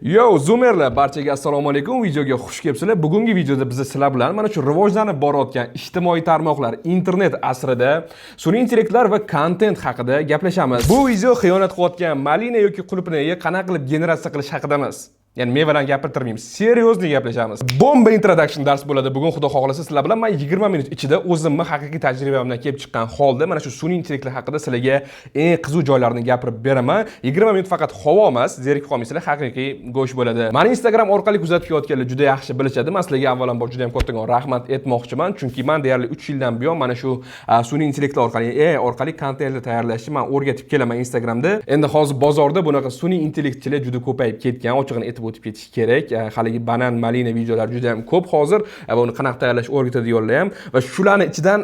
Yo, Zoomerlar, barchaga assalomu alaykum. Videoga xush kelibsizlar. Bugungi videoda biz sizlar bilan mana shu rivojlanib borayotgan ijtimoiy tarmoqlar, internet asrida sun'iy intellektlar va kontent haqida gaplashamiz. Bu video xiyonat qilayotgan malina yoki qulupnayni qanaqa qilib generatsiya qilish haqida emas. Ya'ni mevalarni gapirtirmaymiz. Серьезный gaplashamiz. Bomba introduction dars bo'ladi. Bugun, xudo xohlasa, sizlar bilan men 20 minut ichida o'zimni haqiqiy tajribamdan kelib chiqqan holda mana shu sun'iy intellektlar haqida sizlarga eng qiziq joylarini gapirib beraman. 20 minut faqat havo emas, zerikib qolmaysizlar, haqiqiy go'sht bo'ladi. Mani Instagram orqali kuzatib kelayotganlar juda yaxshi bilishadi. Men sizlarga avvalambor juda ham kattakon rahmat aytmoqchiman, chunki men deyarli 3 yildan buyon mana shu sun'iy intellektlar orqali, AI orqali kontentlar tayyorlashni men o'rgatib kelaman Instagramda. Endi hozir bozorda bunaqa sun'iy intellektchilar juda ko'payib ketgan, ochig'ini aytib o'tib ketish kerak. Haligi banan, malina videolar juda ham ko'p hozir va uni qanaqa tayyorlash o'rgatadiganlar ham va shularni ichidan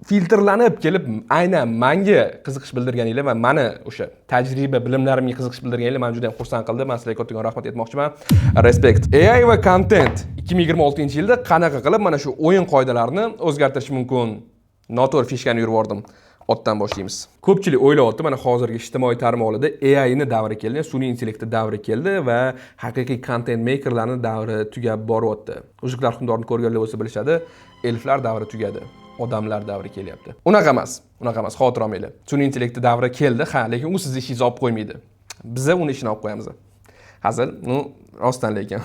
filtrlanib kelib aynan manga qiziqish bildirganinglar va mani o'sha tajriba, bilimlarimga qiziqish bildirganinglar mani juda ham xursand qildi. Man sizlarga kattakon rahmat aytmoqchiman. Respekt. AI va kontent 2026 yilda qanaqa qilib mana shu o'yin qoidalarini o'zgartirish mumkin? Noto'g'ri фишка ni yurib yubordim. Otdan boshlaymiz. Ko'pchilik o'ylayapti, mana hozirgi ijtimoiy tarmoqlarda AI ni davri keldi, sun'iy intellektni davri keldi va haqiqiy content makerlarni davri tugab boryapti. Uzuklar hukmdorini ko'rganlar bo'lsa bilishadi, elflar davri tugadi. Odamlar davri kelyapti. Unaqa emas, unaqa emas, xavotir olmanglar. Sun'iy intellektni davri keldi, ha, lekin u sizni ishingizni olib qo'ymaydi. Biza uni ishini olib qo'yamiz. Hazil, ну, rostdan lekin.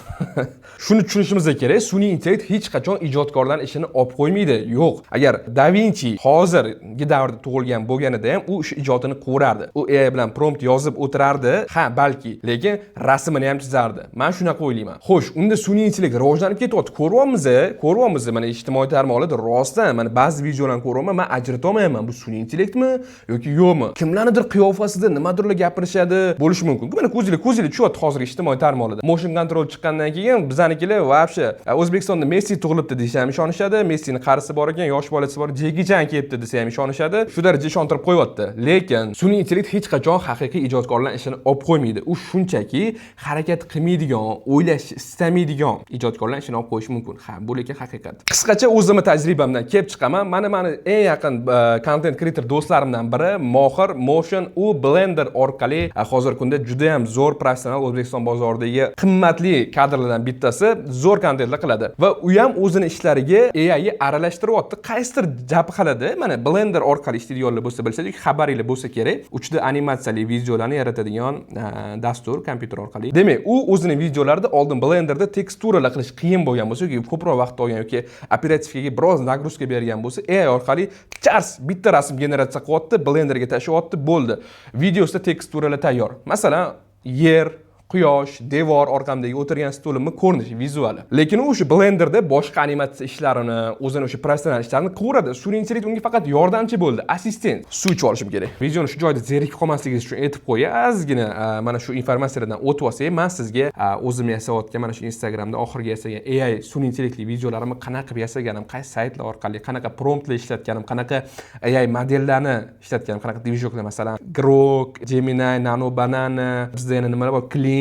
Shuni tushunishimiz kerak, sun'iy intellekt hech qachon ijodkorlarning ishini olib qo'ymaydi. Yo'q. Agar Da Vinchi hozirgi davrda tug'ilgan bo'lganida ham, u o'sha ijodini qilaverardi. U AI bilan prompt yozib o'tirardi, ha, balki, lekin rasmini ham chizardi. Men shunaqa o'ylayman. Xo'sh, unda sun'iy intellekt rivojlanib ketyapti. Ko'ryapmiz, ko'ryapmiz, mana ijtimoiy tarmoqlarda rostdan mana ba'zi videolarni ko'ryapman, men ajrata olmayapman, bu sun'iy intellektmi yoki yo'qmi? Kimlarnidir qiyofasida nimadirlar gapirishadi, bo'lishi mumkin. Mana ko'zinglar tushyapti hozirgi ijtimoiy tarmoqlarda. Motion control chiqqandan keyin bizanikilar вообще O'zbekistonda Messi tug'ilibdi desa ham ishonishadi, Messini qarisi bor ekan, yosh bolasi bor, Jeki Chan kelibdi desa ham ishonishadi. Shu daraja ishontirib qo'yyapti. Lekin sun'iy intellekt hech qachon haqiqiy ijodkorlar ishini olib qo'ymaydi. U shunchaki harakat qilmaydigan, o'ylash istamaydigan ijodkorlar ishini olib qo'yishi mumkin. Ha, bu lekin haqiqat. Qisqacha o'zimni tajribamdan kelib chiqaman. Mana mani eng yaqin content creator do'stlarimdan biri Mohir Motion, u Blender orqali hozirgi kunda juda ham zo'r professional, O'zbekiston bozoridagi qimmatli kadrlardan bittasi, zo'r kontentlar qiladi va u ham o'zini ishlariga AI aralashtiryapti. Qaysidir jabhalarda, mana Blender orqali ishlaydiganlar bo'lsa bilishadi yoki xabaringlar bo'lsa kerak, 3D animatsiyali videolarni yaratadigan dastur kompyuter orqali. Demak, u o'zini videolarida oldin Blenderda teksturalar qilish qiyin bo'lgan bo'lsa yoki ko'proq vaqt olgan yoki оперативка ga biroz нагрузка bergan bo'lsa, AI orqali chars bitta rasm generatsiya qilyapti, Blenderga tashlayapti, bo'ldi. Videosida teksturalar tayyor. Masalan, yer, quyosh, devor, orqamdagi o'tirgan stulimni ko'rinishi, vizuali. Lekin u o'sha Blenderda boshqa animatsiya ishlarini, o'zini o'sha professional ishlarini qilaveradi. Sun'iy intellekt unga faqat yordamchi bo'ldi, assistent. Suv ichib olishim kerak. Videoni shu joyda zerikib qolmasligingiz uchun aytib qo'yay, ozgina mana shu informatsiyalardan o'tib olsak, man sizga o'zim yasayotgan mana shu Instagramda oxirgi yasagan AI, sun'iy intellektli videolarimni qanaqa qilib yasaganim, qaysi saytlar orqali, qanaqa promptlar ishlatganim, qanaqa AI modellarni ishlatganim, qanaqa движок lar, masalan, Grok, Gemini, Nano Banana, bizda yana nimalar bor, Kling,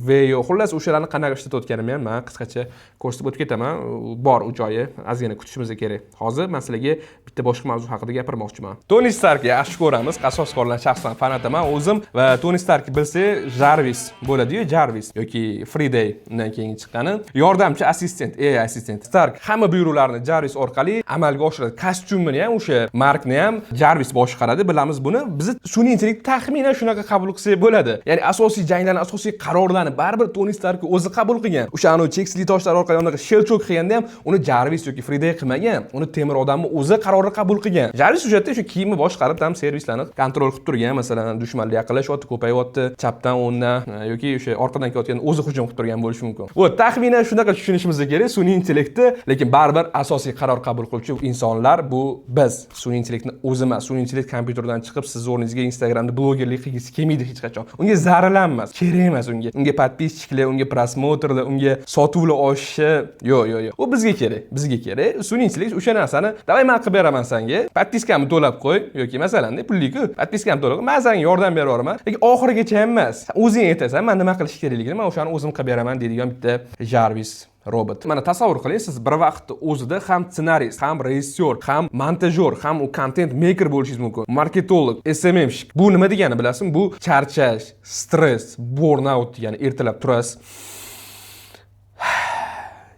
Veo, xullas, o'shalarni qanaqa ishlatayotganimni ham man qisqacha ko'rsatib o'tib ketaman. Bor u joyi, ozgina kutishimiz kerak. Hozir man sizlarga bitta boshqa mavzu haqida gapirmoqchiman. Toni Stark yaxshi ko'ramiz, qasoskorlar shaxsan fanatiman o'zim va Toni Stark bilsak, Jarvis bo'ladi-yu, Jarvis yoki Friday undan keyin chiqqani. Yordamchi assistent, AI assistent. Stark hamma buyruqlarni Jarvis orqali amalga oshiradi. Kostyumini ham, o'sha Markni ham Jarvis boshqaradi, bilamiz buni. Bizni sun'iy intellekt taxminan shunaqa qabul qilsak bo'ladi. Ya'ni asosiy janglarni, asosiy qarorlarni baribir Toni Stark o'zi qabul qilgan. O'sha anavi cheksizlik toshlar orqali anaqa щелчок qilganda ham uni Jarvis yoki Friday qilmagan. Uni temir odamni o'zi qarorni qabul qilgan. Jarvis o'sha yerda o'sha kiyimni boshqarib, tam servislarni kontrol qilib turgan, masalan, dushmanlar yaqinlashyapti, ko'payyapti, chapdan, o'ngdan yoki o'sha orqadan kelayotgan o'zi hujum qilib turgan bo'lishi mumkin. Вот, taxminan shunaqa tushunishimiz kerak sun'iy intellektni, lekin baribir asosiy qaror qabul qiluvchi insonlar bu biz. Sun'iy intellektni o'zi emas. Sun'iy intellekt kompyuterdan chiqib siz o'rningizga Instagramda blogerlik qilgisi kelmaydi hech qachon. Unga zararlanmas, kerak emas unga. Unga подписчик lar, unga просмотр lar, unga sotuvlar oshishi yo'q, yo'q, yo'q. U bizga kerak, bizga kerak. Sun'iy intellekt o'sha narsani "Давай, man qilib beraman sanga. Подписка mni to'lab qo'y" yoki masalan, pulliku, "Подписка mni to'lab qo'y, man senga yordam beraverman." Lekin oxirigacha ham emas. O'zing aytasan, man nima qilish kerakligini, man o'shani o'zim qilib beraman deydigan bitta Jarvis Robot. Mana, tasavvur qiling, siz bir vaqtda o'zida ham ssenarist, ham rejissyor, ham montajyor, ham u content maker bo'lishingiz mumkin, marketolog, SMMщик. Bu nima degani, bilasizmi? Bu charchash, stress, burnout degani. Ertalab turasiz,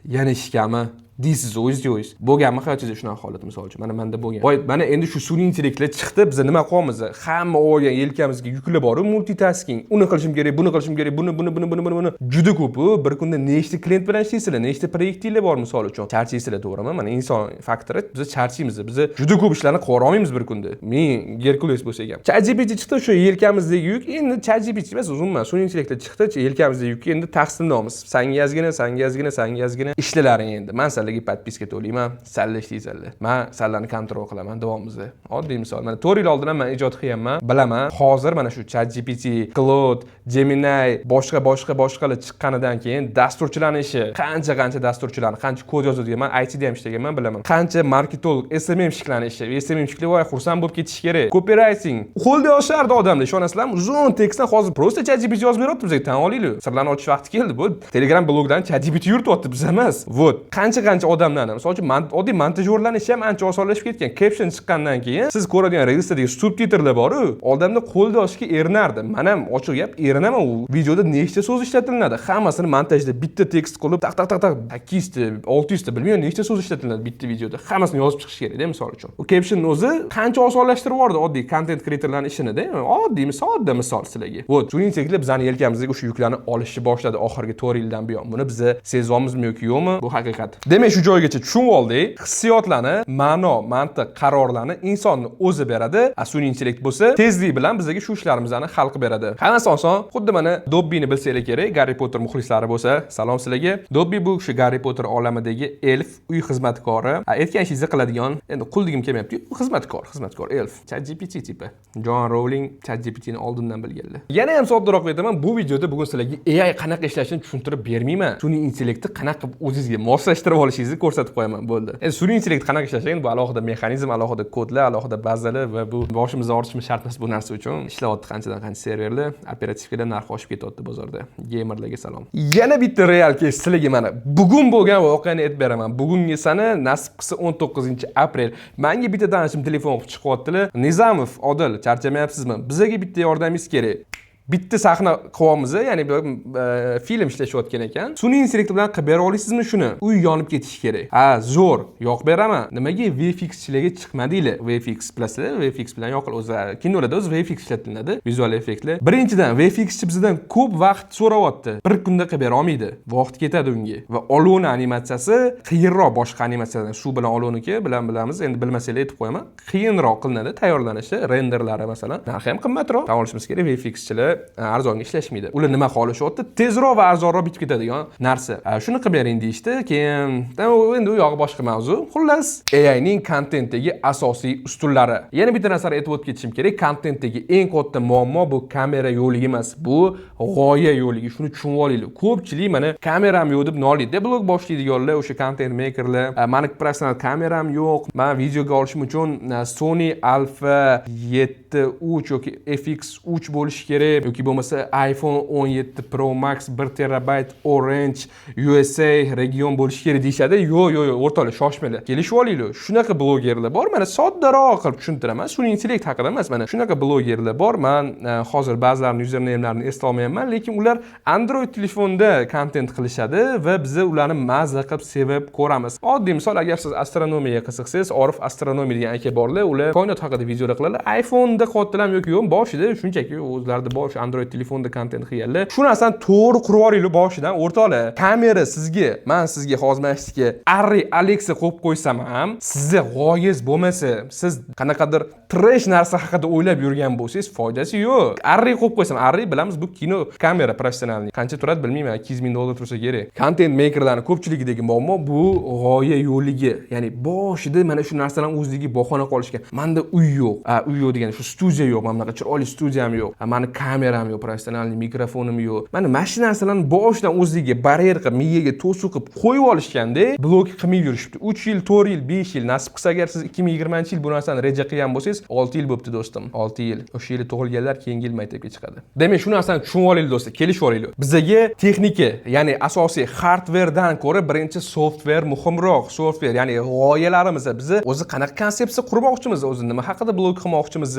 yana ishgami deysiz o'zingizga o'zingiz. Bo'lganmi hayotingizda shunaqa holat, misol uchun? Mana, manda bo'lgan. Voy, mana endi shu sun'iy intellektlar chiqdi, biz nima qilyapmiz? Hamma olgan yelkamizga yuklab borib, multitasking, uni qilishim kerak, buni qilishim kerak, buni, buni, buni, buni, buni, buni, juda ko'p. U bir kunda nechta klient bilan ishlaysizlar, nechta proyektinglar bor, misol uchun? Charchaysizlar, to'g'rimi? Mana, inson faktori, biz charchaymiz, biz juda ko'p ishlarni qila olmaymiz bir kunda, ming Gerkules bo'lsak ham. ChatGPT chiqdi, o'sha yelkamizdagi yuk endi, ChatGPT emas, umuman sun'iy intellektlar chiqdi, yelkamizdagi yukni endi taqsimlayapmiz: sanga ozgina, sanga ozgina, sanga ozgina, ishlalaring endi, man sanlarga подписка to'layman, sanlar ishlaysanlar, man sanlarni контроль qilaman davomimizda. Oddiy misol, mana, 4 yil oldin ham man ijod qilganman, bilaman. Hozir mana shu ChatGPT, Claude, Gemini, boshqa, boshqa, boshqalar chiqqanidan keyin dasturchilarni ishi, qancha, qancha dasturchilarni, qancha kod yozadigan, man ITda ham ishlaganman, bilaman, qancha marketolog, SMMщик larni ishi, SMMщик lar, voy, xursand bo'lib ketishi kerak. Copywriting, qo'lda yozishardi odamlar, ishonasizlarmi, uzun tekstni hozir просто ChatGPT yozib beryapti bizga. Tan olinglar, sirlarni ochish vaqti keldi. Bu Telegram blogdan ChatGPT yurityapti, biz emas. Вот, qancha, qancha odamlarni, misol uchun, oddiy montajyorlarni ishi ham ancha osonlashib ketgan caption chiqqandan keyin. Siz ko'radigan reelslardagi subtitrlar boru, odamlar qo'lda yozishga erinardi. Man ham, ochiq gap, erinaman. U videoda nechta so'z ishlatilinadi, hammasini montajda bitta tekst qilib, taq, taq, taq, taq, 800 ta, 600 ta, bilmayman, nechta so'z ishlatilinadi bitta videoda, hammasini yozib chiqish kerakda. Misol uchun, u captionni o'zi qancha osonlashtirib yubordi oddiy content creatorlarni ishinida. Oddiy, sodda misol sizlarga. Вот, sun'iy intellektlar bizani yelkamizdagi o'sha yuklarni olishni boshladi oxirgi 4 yildan buyon. Buni biza sezyapmizmi yoki yo'qmi, bu haqiqat. Demak, shu joygacha tushunib oldik: hissiyotlarni, ma'no, mantiq, qarorlarni insonni o'zi beradi, a sun'iy intellekt bo'lsa tezlik bilan bizga shu ishlarimizni hal qilib beradi. Hammasi oson. Xuddi mana, Dobbini bilsanglar kerak, Garri Potter muxlislari bo'lsa, salom sizlarga. Dobbi bu shu Garri Potter olamidagi elf, uy xizmatkori, aytgan ishingizni qiladigan, endi qul degim kelmayapti, xizmatkor, xizmatkor elf, ChatGPT tipi. Jon Rouling ChatGPTni oldindan bilganlar. Yana ham soddaroq aytaman, bu videoda bugun sizlarga AI qanaqa ishlashini tushuntirib bermayman, sun'iy intellektni qanaqa qilib o'zingizga moslashtirib olishingizni ko'rsatib qo'yaman, bo'ldi. Endi sun'iy intellekt qanaqa ishlashi, bu alohida mexanizm, alohida kodlar, alohida bazalar va bu boshimizni og'ritishimiz shart emas. Bu narsa uchun ishlayapti qanchadan qancha serverlar, оперативка lar narxi oshib ketyapti bozorda. Geymerlarga salom. Yana bitta real case sizlarga, mana, bugun bo'lgan voqeani aytib beraman. Bugungi sana, nasib qilsa, 19 aprel. Manga bitta tanishim telefon qilib chiqyaptilar: "Nizamov Odil, charchamayapsizmi? Bizaga bitta yordamingiz kerak, bitta sahna qilyapmiz, ya'ni bir film ishlashayotgan ekan, sun'iy intellekt bilan qilib bera olasizmi shuni? Uy yonib ketishi kerak." "Ha, zo'r, yoqib beraman. Nimaga VFXchilarga chiqmadinglar?" VFX bilasizlar, VFX bilan yoqil, o'zi kinolarda o'zi VFX ishlatilinadi, vizual effektlar. Birinchidan, VFXchi bizdan ko'p vaqt so'rayapti, bir kunda qilib bera olmaydi, vaqt ketadi unga va olovni animatsiyasi qiyinroq boshqa animatsiyadan. Suv bilan olovniki bilan bilamiz, endi bilmasanglar aytib qo'yaman, qiyinroq qilinadi tayyorlanishi, renderlari masalan, narxi ham qimmatroq. Tan olishimiz kerak, VFXchilar arzonga ishlashmaydi. Ular nima xohlashyapti? Tezroq va arzonroq bitib ketadigan narsa. Shuni qilib bering deyishdi. Keyin endi u yog'i boshqa mavzu. Xullas, AIning kontentdagi asosiy ustunlari. Yana bitta narsani aytib o'tib ketishim kerak: kontentdagi eng katta muammo bu kamera yo'qligi emas, bu g'oya yo'qligi. Shuni tushunib olinglar. Ko'pchilik mana kameram yo'q deb noliydi, blog boshlaydiganlar, o'sha content makerlar: "Mani professional kameram yo'q, man videoga olishim uchun Sony Alpha 7 3 yoki FX3 bo'lishi kerak yoki bo'lmasa iPhone 17 Pro Max 1 terabayt Orange USA region bo'lishi kerak", deyishadi. Yo'q, yo'q, yo'q, o'rtoqlar, shoshmanglar, kelishib olinglar. Shunaqa blogerlar bor, mana, soddaroq qilib tushuntiraman, sun'iy intellekt haqida emas. Mana shunaqa blogerlar bor, man hozir ba'zilarini usernamelarini eslolmayapman, lekin ular Android telefonda kontent qilishadi va biza ularni mazza qilib, sevib ko'ramiz. Oddiy misol, agar siz astronomiyaga qiziqsangiz, Orif Astronomiya degan aka borlar, ular koinot haqida videolar qiladi. iPhone'da qilyaptilarmi yoki yo'q, boshida shunchaki o'zlarida bor shu Android telefonda kontent qilganlar. Shu narsani to'g'ri qurib olinglar boshidan, o'rtoqlar. Kamera sizga, man sizga hozir mana shu yerga Arri Alexa qo'yib qo'ysam ham, sizni g'oyangiz bo'lmasa, siz qanaqadir trash narsa haqida o'ylab yurgan bo'lsangiz, foydasi yo'q. Arri qo'yib qo'ysam, Arri bilamiz, bu kino kamera professionalniy, qancha turadi bilmayman, 200 ming dollar tursa kerak. Content makerlarni ko'pchiligidagi muammo bu g'oya yo'qligi, ya'ni boshida mana shu narsalarni o'zligi bahona qilishgan: "Manda uy yo'q". A, uy yo'q degani shu Studiya yo'q, mana bunaqa chiroyli studiyam yo'q, mani kameram yo'q, профессиональный mikrofonim yo'q. Mana shu narsalarni boshidan o'ziga baryer qilib, miyaga to'siq qilib qo'yib olishganda, blog qilmay yurishibdi. 3 yil, 4 yil, 5 yil. Nasib qilsa, agar siz 2020 yil bu narsani reja qilgan bo'lsangiz, 6 yil bo'libdi, do'stim, 6 yil. O'sha yili tug'ilganlar keyingi yil maktabga chiqadi. Demak, shu narsani tushunib olaylik, do'stlar, kelishib olaylik. Bizaga texnika, ya'ni asosiy hardwaredan ko'ra birinchi software muhimroq. Software, ya'ni g'oyalarimiz, bizni o'zi qanaqa konsepsiya qurmoqchimiz, o'zi nima haqida blog qilmoqchimiz,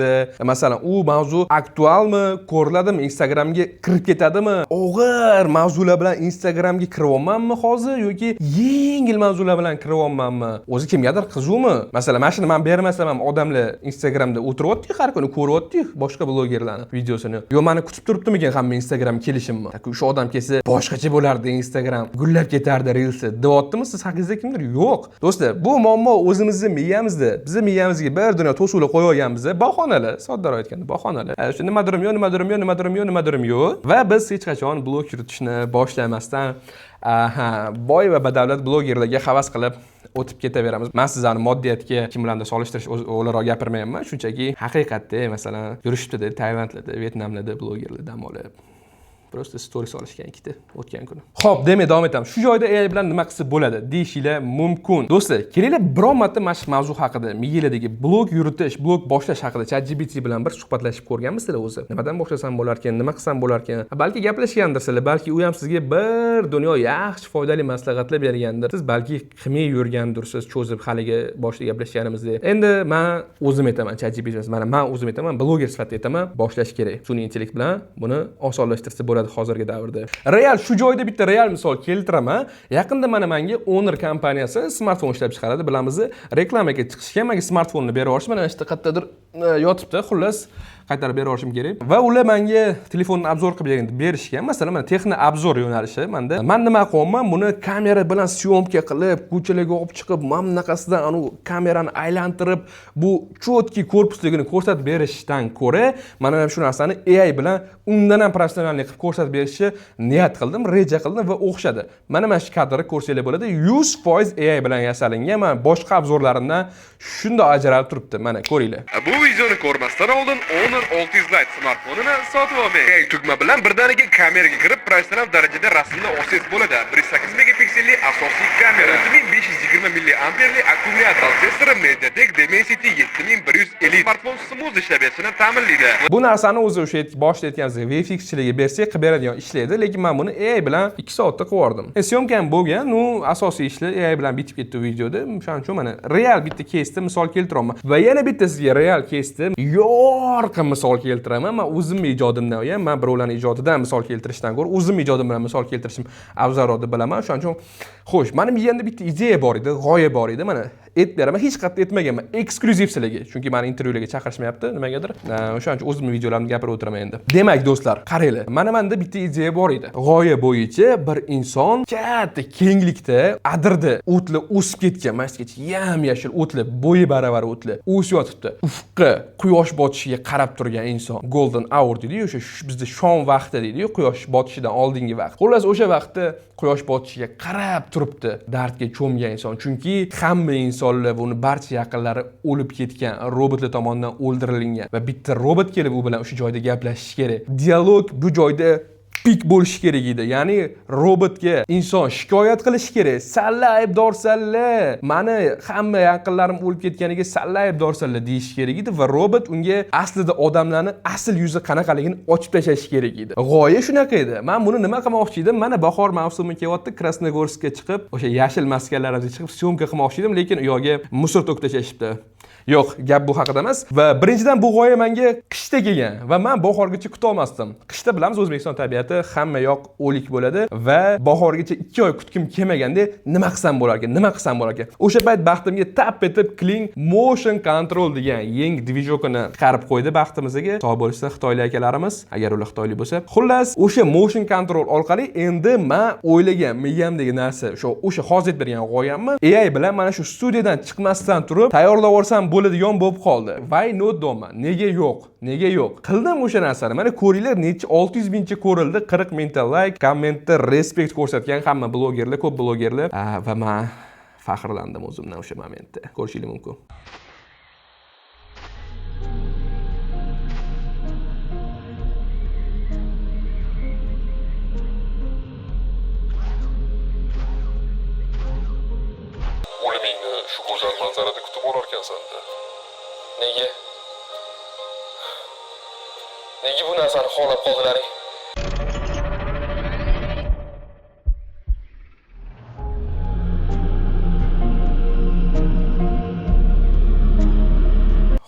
masalan, u mavzu aktualmi, ko'riladimi, Instagramga kirib ketadimi, og'ir mavzular bilan Instagramga kiryapmanmi hozir yoki yengil mavzular bilan kiryapmanmi, o'zi kimgadir qiziqmi? Masalan, mana shuni man bermasam ham, odamlar Instagramda o'tiryapti, har kuni ko'ryapti boshqa blogerlarni videosini. Yo mani kutib turibdimikan hamma Instagram kelishimmi? O'sha odam kelsa, boshqacha bo'lardi, Instagram gullab ketardi, reelsi deyaptimi siz haqingizda kimdir? Yo'q, do'stlar, bu muammo o'zimizni miyamizda. Bizni miyamizga bir dunyo to'siqlar qo'yib olganmiz, bahonalar, soddaroq aytganda bahonalar. Shu nimadirim yo'q, nimadirim yo'q, nimadirim yo'q, nimadirim yo'q va biz hech qachon blog yuritishni boshlamasdan, aha, boy va badavlat blogerlarga havas qilib o'tib ketaveramiz. Man sizlarni moddiyatga kim bilandir solishtirish o'laroq gapirmayapman, shunchaki haqiqatda, masalan, yurishibdida Tailandlarda, Vyetnamlarda blogerlar dam olib, просто stories olishgan ikkita o'tgan kuni. Xo'p, demak, davom etamiz. Shu joyda AI bilan nima qilsa bo'ladi deyishinglar mumkin. Do'stlar, kelinglar, biron marta mana shu mavzu haqida, miyanglardagi blog yuritish, blog boshlash haqida ChatGPT bilan bir suhbatlashib ko'rganmisizlar o'zi? Nimadan boshlasam bo'larkan, nima qilsam bo'larkan? Balki gaplashgandirsizlar, balki u ham sizga bir dunyo yaxshi, foydali maslahatlar bergandir. Siz balki qilmay yurgandirsiz, cho'zib haligi boshida gaplashganimizdek. Endi men o'zim aytaman, ChatGPT, mana men o'zim aytaman, bloger sifatida aytaman, boshlash kerak. Sun'iy intellekt bilan buni osonlashtirsa bo'ladi hozirgi davrda. Real, shu joyda bitta real misol keltiraman. Yaqinda mana menga Honor kompaniyasi smartfon ishlab chiqaradi, bilamiz, reklamaga chiqishga menga smartfonni berib yuborishdi. Mana shu qayerdadir yotibdi, xullas, qaytarib berib yuborishim kerak. Va ular menga telefonni обзор qilib bering deb berishgan. Masalan, mana texno обзор yo'nalishi manda. Man nima qilyapman? Buni kamera bilan съёмка qilib, ko'chalarga olib chiqib, mana bunaqasidan anavi kamerani aylantirib, bu четкий korpusligini ko'rsatib berishdan ko'ra, mana shu narsani AI bilan undan ham профессиональный qilib ko'rsatib berishni niyat qildim, reja qildim va o'xshadi. Mana shu kadrni ko'rsanglar bo'ladi. 100% AI bilan yasalingan. Mana boshqa обзор larimdan shundoq ajralib turibdi. Mana ko'ringlar. Bu videoni ko'rmasdan oldin Honor 600 Lite smartfonini sotib olmang. AI tugma bilan birdaniga kameraga kirib, professional darajada rasmni olsangiz bo'ladi. 108 megapikselli asosiy kamera, 3520 milliamperli akkumulyator, protsessori MediaTek Dimensity 7150. Smartfon smooth ishlab berishini ta'minlaydi. Bu narsani o'zi o'sha boshida aytganimizdek VFXchilarga bersak qilib beradigan ishlaydi, lekin men buni AI bilan 2 soatda qilib yubordim. Съёмка ham bo'lgan, ну, asosiy ishlar AI bilan bitib ketdi videoda. O'shaning uchun mana real bitta keysda misol keltiryapman. Va yana bitta sizga real keysda yorqin misol keltiraman. Men o'zimni ijodimdan ham, men birovlarning ijodidan misol keltirishdan ko'ra o'zimni ijodim bilan misol keltirishim afzalroq deb bilaman. O'shaning uchun, xo'sh, mani miyamda bitta ideya bor edi, g'oya bor edi. Mana aytib beraman, hech qayerda aytmaganman, eksklyuziv sizlarga, chunki mani intervyularga chaqirishmayapti nimagadir. O'shaning uchun o'zimni videolarimni gapirib o'tiraman endi. Demak, do'stlar, qaranglar, mana manda bitta ideya bor edi. G'oya bo'yicha bir inson katta kenglikda, adirda o'tlar o'sib ketgan, mana shu yergacha yam yashil o'tlar, bo'yi baravar o'tlar o'sib yotibdi. Ufqqa, quyosh botishiga qarab turgan inson, golden hour deydiyu, o'sha bizda shom vaqti deydiyu, quyosh botishidan oldingi vaqt. Xullas, o'sha vaqtda quyosh botishiga qarab turibdi dardga cho'mgan inson, chunki hamma insonlar va uni barcha yaqinlari o'lib ketgan, robotlar tomonidan o'ldirilgan va bitta robot kelib u bilan o'sha joyda gaplashishi kerak. Dialog bu joyda пик bo'lishi kerak edi, ya'ni robotga inson shikoyat qilishi kerak: "Salla aybdorsanlar, mani hamma yaqinlarim o'lib ketganiga salla aybdorsanlar", deyishi kerak edi va robot unga aslida odamlarni asl yuzi qanaqaligini ochib tashlashi kerak edi. G'oya shunaqa edi. Man buni nima qilmoqchi edim? Mana bahor mavsumi kelyapti, Красногорск ga chiqib, o'sha yashil maskalarimizga chiqib съёмка qilmoqchi edim, lekin u yoqga мусор to'kib tashlashibdi. Yo'q, gap bu haqida emas. Va birinchidan, bu g'oya menga qishda kelgan va man bahorgacha kutolmasdim. Qishda, bilamiz, O'zbekiston tabiati, hamma yoq o'lik bo'ladi va bahorgacha 2 oy kutgim kelmaganda, nima qilsam bo'larkan, nima qilsam bo'larkan? O'sha payt baxtimga tap etib Kling Motion Control degan yangi движок ini chiqarib qo'ydi baxtimizga. Sog' bo'lishsin xitoylik akalarimiz, agar ular xitoylik bo'lsa. Xullas, o'sha Motion Control orqali endi man o'ylagan miyamdagi narsa, o'sha hozir aytib bergan g'oyamni AI bilan mana shu studiyadan chiqmasdan turib tayyorlab yuborsam bo'ladigan bo'lib qoldi. Why not deyapman. Nega yo'q? Nega yo'q? Qildim o'sha narsani. Mana ko'ringlar, necha 600 mingcha ko'rildi, 40 mingta like, kommentda respekt ko'rsatgan hamma blogerlar, ko'p blogerlar va man faxrlandim o'zimdan o'sha momentda. Ko'rishingiz mumkin. Shu go'zal manzarada kutib olarkansan-da. Nega? Nega bu narsani xohlab qoldilaring?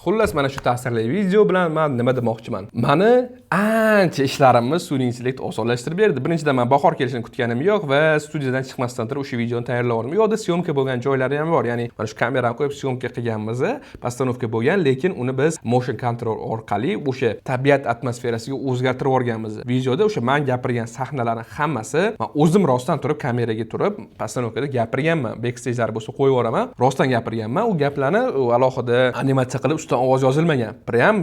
Xullas, mana shu ta'sirli video bilan man nima demoqchiman? Mani ancha ishlarimni sun'iy intellekt osonlashtirib berdi. Birinchidan, man bahor kelishini kutganim yo'q va studiyadan chiqmasdan turib o'sha videoni tayyorlab oldim. U yoqda съёмка bo'lgan joylari ham bor. Ya'ni mana shu kamerani qo'yib съёмка qilganmiz, постановка bo'lgan, lekin uni biz motion control orqali o'sha tabiat atmosferasiga o'zgartirib yuborganmiz. Videoda o'sha man gapirgan sahnalarni hammasi man o'zim rostdan turib kameraga turib постановка da gapirganman. Backstage'lar bo'lsa qo'yib yuboraman. Rostdan gapirganman. U gaplarni u alohida animatsiya qilib ustidan ovoz yozilmagan. Прям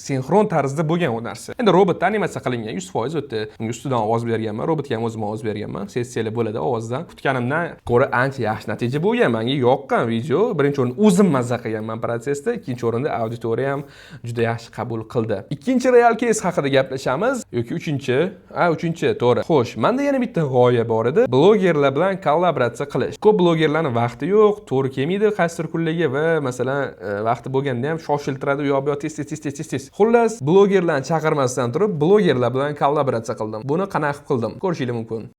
sinxron tarzda bo'lgan u narsa. Endi robotda animatsiya qilingan 100% o'tdi. Unga ustidan ovoz berganman, robotga ham o'zim ovoz berganman. Sessiyalar bo'ladi ovozdan. Kutganimdan ko'ra ancha yaxshi natija bo'lgan. Menga yoqqan video. Birinchi o'rinda o'zim mazza qilganman protsessda, ikkinchi o'rinda auditoriya ham juda yaxshi qabul qildi. Ikkinchi real case haqida gaplashamiz yoki uchinchi? A, uchinchi, to'g'ri. Xo'sh, menda yana bitta g'oya bor edi. Blogerlar bilan kollaboratsiya qilish. Ko'p blogerlarning vaqti yo'q, to'g'ri kelmaydi qaysidir kunlarga va masalan, vaqti bo'lganda ham shoshiltiradi, u yoq bu yoq, tez tez tez tez tez tez. Xullas, blogerlarni chaqirmasdan turib, blogerlar bilan kollaboratsiya qildim. Buni qanaqa qildim? Ko'rishingiz mumkin.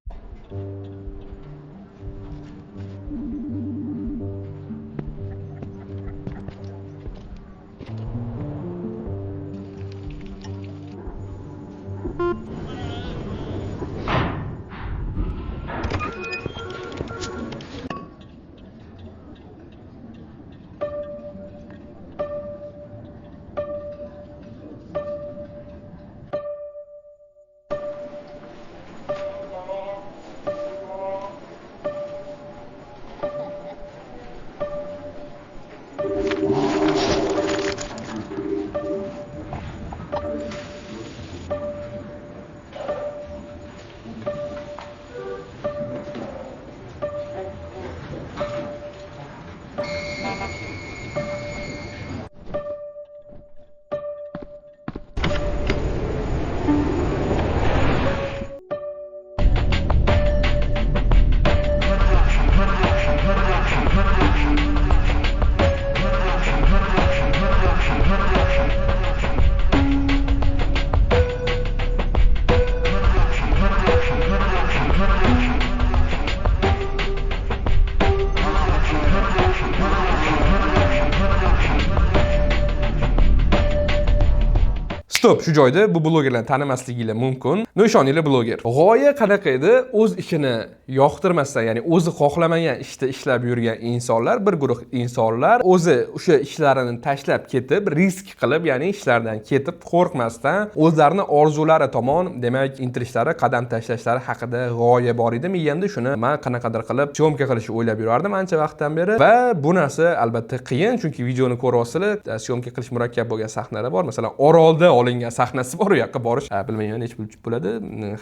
Стоп, shu joyda bu blogerlarni tanimasliginglar mumkin. Но ishoninglar, bloger. G'oya qanaqa edi? O'z ishini yoqtirmasdan, ya'ni o'zi xohlamagan ishda ishlab yurgan insonlar, bir guruh insonlar o'zi o'sha ishlarini tashlab ketib, risk qilib, ya'ni ishlardan ketib, qo'rqmasdan o'zlarini orzulari tomon, demak, intilishlari, qadam tashlashlari haqida g'oya bor edi miyamda. Shuni man qanaqadir qilib съёмка qilishni o'ylab yurardim ancha vaqtdan beri va bu narsa albatta qiyin, chunki videoni ko'ryapsizlar, съёмка qilish murakkab bo'lgan sahnalar bor. Masalan, Orolda olingan sahnasi bor, u yoqqa borish, bilmayman, necha pul bo'ladi,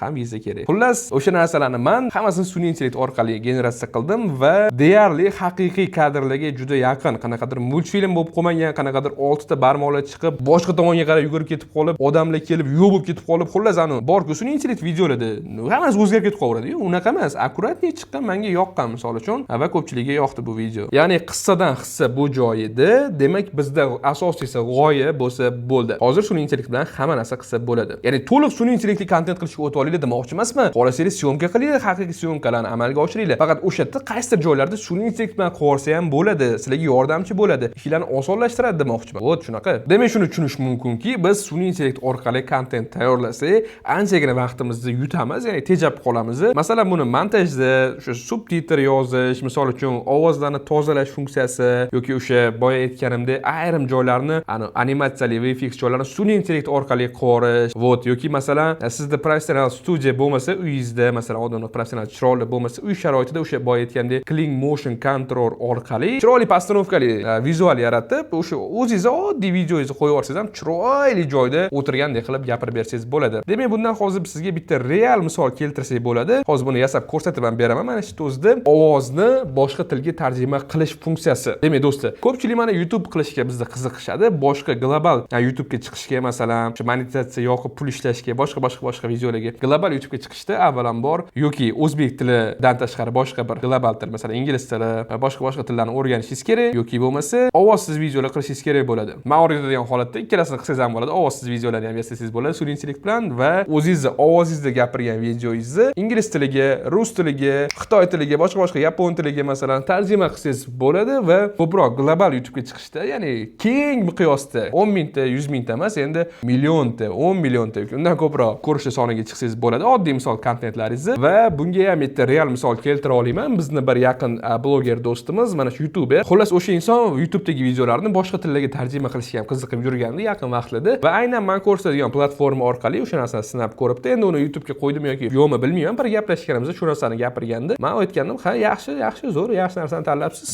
ham viza kerak. Xullas, o'sha narsalarni man hammasini sun'iy intellekt orqali generatsiya qildim va deyarli haqiqiy kadrlarga juda yaqin, qanaqadir multfilm bo'lib qolmagan, qanaqadir oltita barmoqlar chiqib, boshqa tomonga qarab yugurib ketib qolib, odamlar kelib yo'q bo'lib ketib qolib, xullas, anu borku sun'iy intellekt videolarda hammasi o'zgarib ketib qolaveradi-yu, unaqa emas, аккуратный chiqqan, menga yoqqan misol uchun va ko'pchilikka yoqdi bu video. Ya'ni qissadan hissa bu joyida, demak, bizda asosiysi g'oya bo'lsa bo'ldi. Hozir sun'iy intellekt bilan hamma narsa qilsa bo'ladi. Ya'ni to'liq sun'iy intellektli kontent qilishga o'tib olinglar demoqchi emasman. Xohlasangiz съёмка qilinglar, haqiqiy съёмка larni amalga oshiringlar. Faqat o'sha yerda qaysidir joylarda sun'iy intellekt bilan qilib yuborsa ham bo'ladi, sizlarga yordamchi bo'ladi, ishlarni osonlashtiradi demoqchiman. Вот shunaqa. Demak, shuni tushunish mumkinki, biz sun'iy intellekt orqali kontent tayyorlasak, anchagina vaqtimizni yutamiz, ya'ni tejab qolamiz. Masalan, buni montajda o'sha subtitr yozish, misol uchun, ovozlarni tozalash funksiyasi yoki o'sha boya aytganimdek ayrim joylarni, animatsiyali VFX joylarni sun'iy intellekt orqali qilib yuborish. Вот, yoki masalan, sizda professional studiya bo'lmasa, uyingizda masalan, odamlar professional chiroyli bo'lmasa, uy sharoitida o'sha boya aytgandek Kling Motion Control orqali chiroyli постановка li vizual yaratib, o'sha o'zingizni oddiy videongizni qo'yib yuborsangiz ham chiroyli joyda o'tirgandek qilib gapirib bersangiz bo'ladi. Demak, bundan hozir sizga bitta real misol keltirsak bo'ladi. Hozir buni yasab ko'rsatib ham beraman. Mana shu o'zida ovozni boshqa tilga tarjima qilish funksiyasi. Demak, do'stlar, ko'pchilik mana YouTube qilishga bizda qiziqishadi, boshqa global YouTube'ga chiqishga masalan. Masalan, o'sha monetizatsiya yoqib pul ishlashga, boshqa, boshqa, boshqa videolarga, global YouTubega chiqishda avvalambor yoki o'zbek tilidan tashqari boshqa bir global til, masalan, ingliz tili va boshqa, boshqa tillarni o'rganishingiz kerak yoki bo'lmasa ovozsiz videolar qilishingiz kerak bo'ladi. Man o'rgatadigan holatda ikkalasini qilsangiz ham bo'ladi. Ovozsiz videolarni ham yasasangiz bo'ladi sun'iy intellekt bilan va o'zingizni ovozingizda gapirgan videongizni ingliz tiliga, rus tiliga, xitoy tiliga, boshqa, boshqa, yapon tiliga, masalan, tarjima qilsangiz bo'ladi va ko'proq global YouTubega chiqishda, ya'ni keng miqyosda 10 mingta, 100 mingta emas, endi millionta, 10 millionta yoki undan ko'proq ko'rishlar soniga chiqsangiz bo'ladi. Oddiy misol kontentlaringizni. Va bunga ham bitta real misol keltira olaman. Bizni bir yaqin bloger do'stimiz, mana shu youtuber. Xullas, o'sha inson YouTubedagi videolarni boshqa tillarga tarjima qilishga ham qiziqib yurgandi yaqin vaqtlarda va aynan man ko'rsatadigan platforma orqali o'sha narsani sinab ko'ribdi. Endi uni YouTubega qo'ydimi yoki yo'qmi, bilmayman. Bir gaplashganimizda shu narsani gapirgandi. Man aytgandim: "Ha, yaxshi, yaxshi, zo'r, yaxshi narsani tanlabsiz.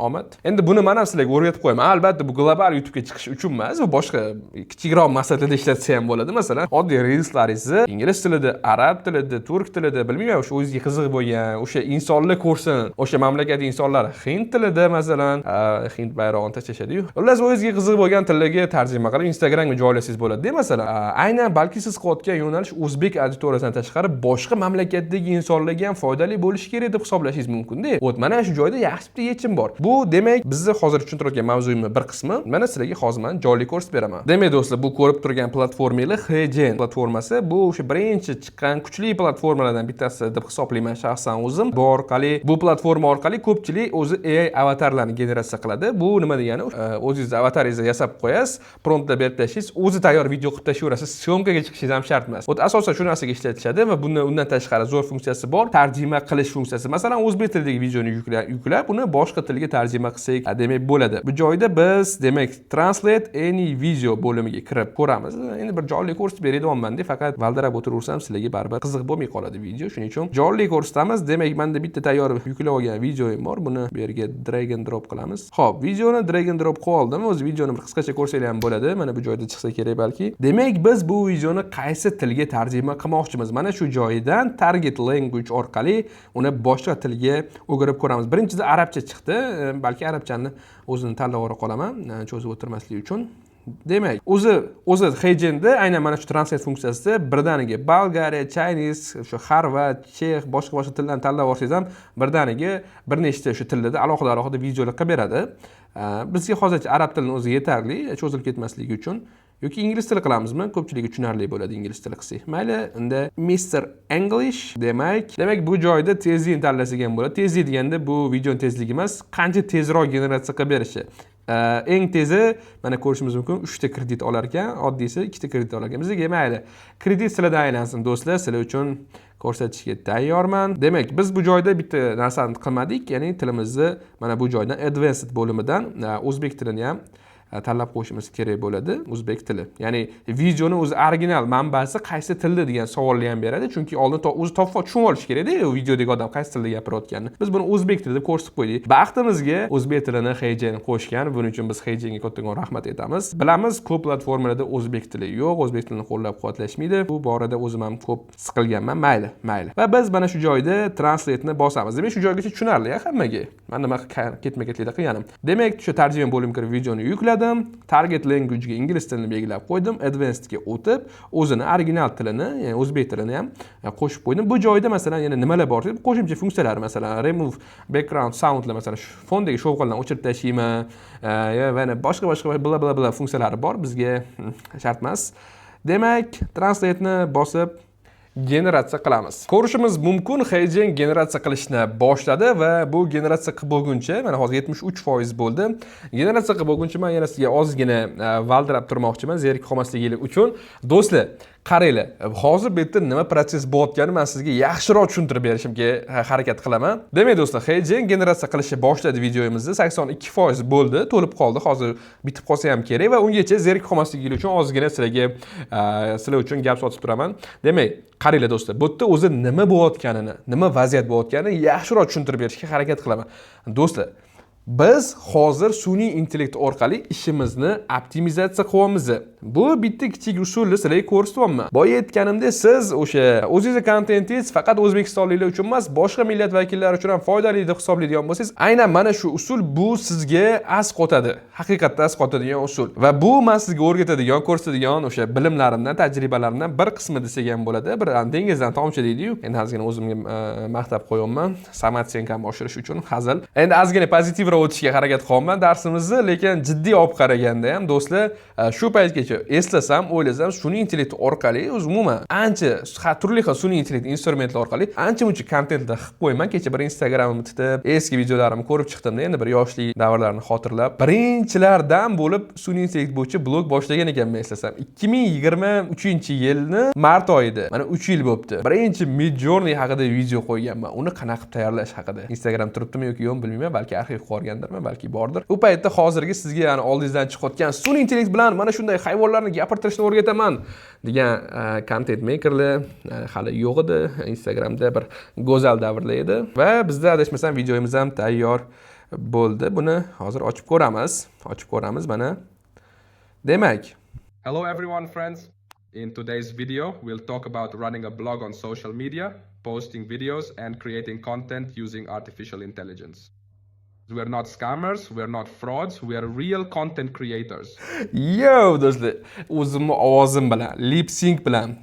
Omad." Endi buni man ham sizlarga o'rgatib qo'yaman. Albatta, bu global YouTubega chiqish uchun emas, bu boshqa kichikroq maqsadlarda ishlatsa ham bo'ladi. Masalan, oddiy reelslaringizni ingliz tilida, arab tilida, turk tilida, bilmayman, o'sha o'zizga qiziq bo'lgan, o'sha insonlar ko'rsin, o'sha mamlakat insonlari hind tilida, masalan, hind bayrog'ini tashlashadi-yu. Xullas, o'zizga qiziq bo'lgan tillarga tarjima qilib Instagramga joylasangiz bo'ladi, masalan. Aynan balki siz qilayotgan yo'nalish o'zbek auditoriyasidan tashqari boshqa mamlakatdagi insonlarga ham foydali bo'lishi kerak deb hisoblashingiz mumkin-da. Вот mana shu joyda yaxshi bitta yechim bor. Bu, demak, bizni hozir tushuntirayotgan mavzuyimning bir qismi. Mana sizlarga hozir man jonli ko'rsatib beraman. Demak, do'stlar, bu ko'rib turgan platformangiz HeyGen platformasi. Bu o'sha birinchi chiqqan kuchli platformalardan bittasi deb hisoblayman shaxsan o'zim. Bu orqali, bu platforma orqali ko'pchilik o'zi AI avatarlarni generatsiya qiladi. Bu nima degani? O'zingizni avataringizni yasab qo'yasiz, promptlar berib tashlaysiz, o'zi tayyor video qilib tashlayverasiz, съёмка ga chiqishingiz ham shart emas. Вот asosan shu narsaga ishlatishadi va bundan undan tashqari zo'r funksiyasi bor, tarjima qilish funksiyasi. Masalan, o'zbek tilidagi videoni yuklab, uni boshqa tilga tarjima qilsak, demak, bo'ladi. Bu joyda biz, demak, translate any video bo'limiga kirib ko'ramiz. Endi bir jonli ko'rsatib berayapman-da, faqat valdirab o'tiraversam, sizlarga baribir qiziq bo'lmay qoladi video. Shuning uchun jonli ko'rsatamiz. Demak, menda bitta tayyor yuklab olgan videoyim bor. Buni bu yerga drag and drop qilamiz. Xo'p, videoni drag and drop qilib oldim. O'zi videoni bir qisqacha ko'rsanglar ham bo'ladi. Mana bu joyda chiqsa kerak balki. Demak, biz bu videoni qaysi tilga tarjima qilmoqchimiz? Mana shu joyidan target language orqali uni boshqa tilga o'girib ko'ramiz. Birinchida arabcha chiqdi. Balki arabchani o'zini tanlab olib qolaman, cho'zib o'tirmaslik uchun. Demak, o'zi HeyGenda aynan mana shu translate funksiyasida birdaniga Bolgariya, Chinese, o'sha xorvat, chex, boshqa, boshqa tillarni tanlab olsangiz ham birdaniga bir nechta o'sha tillarda alohida alohida videolar qilib beradi. Bizga hozircha arab tilini o'zi yetarli, cho'zilib ketmasligi uchun. Yoki ingliz tili qilamizmi? Ko'pchilikka tushunarli bo'ladi ingliz tili qilsak. Mayli, unda Mr. English. Demak, bu joyda tezlikni tanlasak ham bo'ladi. Tezlik deganda bu videoni tezligi emas, qancha tezroq generatsiya qilib berishi. Eng tezi, mana ko'rishimiz mumkin, 3 ta kredit olar ekan, oddiysi 2 ta kredit olar ekan. Bizga mayli. Kredit sizlardan aylansin, do'stlar, sizlar uchun ko'rsatishga tayyorman. Demak, biz bu joyda bitta narsani qilmadik, ya'ni tilimizni mana bu joydan advanced bo'limidan o'zbek tilini ham tanlab qo'yishimiz kerak bo'ladi, o'zbek tili. Ya'ni videoni o'zi original manbasi qaysi tilda degan savolni ham beradi, chunki oldin o'zi topib tushunib olish kerakda, u videodagi odam qaysi tilda gapirayotganini. Biz buni o'zbek tilida ko'rsatib qo'ydik. Baxtimizga o'zbek tilini HeyGen qo'shgan. Buning uchun biz HeyGenga kattakon rahmat aytamiz. Bilamiz, ko'p platformalarda o'zbek tili yo'q, o'zbek tilini qo'llab-quvvatlashmaydi. Bu borada o'zim ham ko'p siqilganman. Mayli, mayli. Va biz mana shu joyda translate'ni bosamiz. Demak, shu joygacha tushunarli hammaga. Man nima ketma-ketlikda qilganim. Demak, shu tarjima bo'limiga kirib videoni yukladim. Target language'ga ingliz tilini belgilab qo'ydim. Advancedga o'tib, o'zini original tilini, ya'ni o'zbek tilini ham qo'shib qo'ydim. Bu joyda, masalan, yana nimalar bor? Qo'shimcha funksiyalar, masalan, remove background soundlar, masalan, shu fondagi shovqinlarni o'chirib tashlaymi, va yana boshqa, boshqa bla bla bla funksiyalari bor. Bizga shart emas. Demak, translate'ni bosib generatsiya qilamiz. Ko'rishimiz mumkin, HeyGen generatsiya qilishni boshladi va bu generatsiya qilib bo'lguncha, mana hozir 73% bo'ldi. Generatsiya qilib bo'lguncha men yana sizga ozgina valdirab turmoqchiman, zerikib qolmasligingiz uchun. Do'stlar, qaranglar, hozir bu yerda nima protsess bo'layotganini men sizga yaxshiroq tushuntirib berishimga harakat qilaman. Demak, do'stlar, HeyGen generatsiya qilishni boshladi videomizni. 82% bo'ldi, to'lib qoldi. Hozir bitib qolsa ham kerak va ungacha zerikib qolmasligingiz uchun ozgina sizlarga sizlar uchun gap sotib turaman. Demak, qaranglar, do'stlar, bu yerda o'zi nima bo'layotganini, nima vaziyat bo'layotganini yaxshiroq tushuntirib berishga harakat qilaman. Do'stlar, Biz hozir sun'iy intellekt orqali ishimizni optimizatsiya qilyapmiz. Bu bitta kichik usulni sizlarga ko'rsatyapman. Boya aytganimdek, siz o'sha o'zingizni kontentingiz faqat o'zbekistonliklar uchun emas, boshqa millat vakillari uchun ham foydali deb hisoblaydigan bo'lsangiz, aynan mana shu usul bu sizga asqotadi. Haqiqatda asqotadigan usul. Va bu men sizga o'rgatadigan, ko'rsatadigan o'sha bilimlarimdan, tajribalarimdan bir qismi desak ham bo'ladi. Bir dengizdan tomchi deydi-yu. Endi ozgina o'zimga maqtab qo'yapman. Самооценка mni oshirish uchun, hazil. Endi ozgina pozitivroq o'tishga harakat qilyapman darsimizni, lekin jiddiy olib qaraganda ham, do'stlar, shu paytgacha eslasam, o'ylasam, sun'iy intellekt orqali o'zi umuman ancha turli xil sun'iy intellekt instrumentlar orqali ancha muncha kontentlar qilib qo'yman. Kecha bir Instagramimni titib, eski videolarimni ko'rib chiqdimda, endi bir yoshlik davrlarini xotirlab, birinchilardan bo'lib sun'iy intellekt bo'yicha blog boshlagan ekanman, eslasam. 2023-yilni mart oyida, mana 3 yil bo'libdi. Birinchi Midjourney haqida video qo'yganman. Uni qanaqa qilib tayyorlash haqida. Instagram turibdimi yoki yo'qmi bilmayman, balki arxiv qilib yuborgandirman, balki bordir. U paytda hozirgi sizga, ya'ni oldingizdan chiqayotgan sun'iy intellekt bilan mana shunday hayvonlarni gapirtirishni o'rgataman degan content makerlar hali yo'q edi. Instagramda bir go'zal davrlar edi va bizda, adashmasam, videomiz ham tayyor bo'ldi. Buni hozir ochib ko'ramiz. Ochib ko'ramiz mana. Demak, Hello everyone, friends. In today's video, we'll talk about running a blog on social media, posting videos, and creating content using artificial intelligence. We're not scammers, we're not frauds, we are real content creators. Yo, do'stlar, o'zimni ovozim bilan, lip sync bilan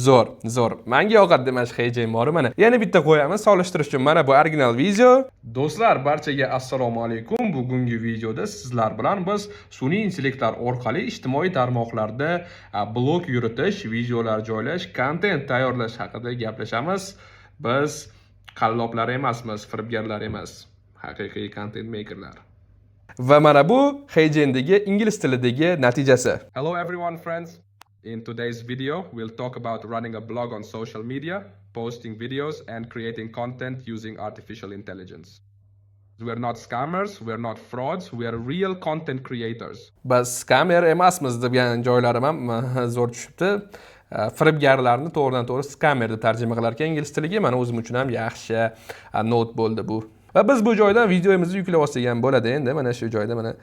zo'r, zo'r. Menga yoqadi demak HeyGen bor mana. Yana bitta qo'yamiz solishtirish uchun. Mana bu original video. Do'stlar, barchaga assalomu alaykum. Bugungi videoda sizlar bilan biz sun'iy intellektlar orqali ijtimoiy tarmoqlarda blog yuritish, videolar joylash, kontent tayyorlash haqida gaplashamiz. Biz qalloblar emasmiz, firibgarlar emas. Haqiqiy content makerlar. Va mana bu HeyGen'dagi ingliz tilidagi natijasi. Hello everyone, friends. In today's video, we'll talk about running a blog on social media, posting videos, and creating content using artificial intelligence. We're not scammers, we're not frauds, we are real content creators. Biz scammer emasmiz degan joylarim ham zo'r tushibdi. Firibgarlarni to'g'ridan to'g'ri scammer deb tarjima qilar ekan ingliz tiliga. Mana o'zim uchun ham yaxshi note bo'ldi bu. Va biz bu joydan videomizni yuklab olsak ham bo'ladi endi. Mana shu joyda mana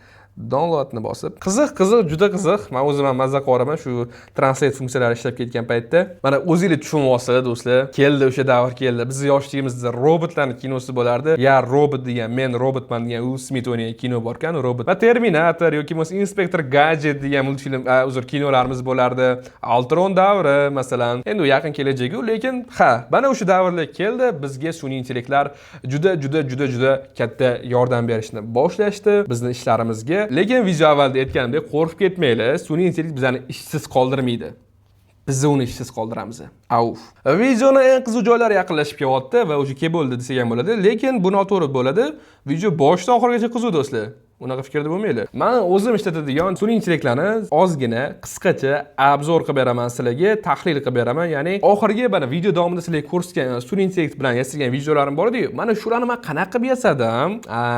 downloadni bosib. Qiziq, qiziq, juda qiziq. Men o'zim ham mazza qilyapman shu translate funksiyalari ishlab ketgan paytda. Mana o'zinglar tushunib olsanglar, do'stlar, keldi o'sha davr, keldi. Bizni yoshligimizda robotlarning kinosi bo'lardi. "Я, робот" degan, "Men robotman" degan Uill Smit o'ynagan kino bor ekan, robot. Va Terminator yoki bo'lmasa Inspektor Gadget degan multfilm, uzr, kinolarimiz bo'lardi. Ultron davri masalan. Endi u yaqin kelajak-u, lekin ha, mana o'sha davrlar keldi. Bizga sun'iy intellektlar juda juda juda juda katta yordam berishni boshlashdi bizni ishlarimizga. Lekin video avvalda aytganimdek, qo'rqib ketmanglar. Sun'iy intellekt bizani ishsiz qoldirmaydi. Biz uni ishsiz qoldiramiz. Auf. Videoni eng qiziq joylari yaqinlashib kelyapti va o'sha kelib bo'ldi desak ham bo'ladi, lekin bu noto'g'ri bo'ladi. Video boshidan oxirigacha qiziq, do'stlar. Unaqa fikrda bo'lmanglar. Men o'zim ishlatadigan sun'iy intellektlarni ozgina qisqacha обзор qilib beraman sizlarga, tahlil qilib beraman. Ya'ni oxirgi mana video davomida sizlarga ko'rsatgan sun'iy intellekt bilan yasalgan videolarim bor edi-yu. Mana shularni men qanaqa qilib yasadim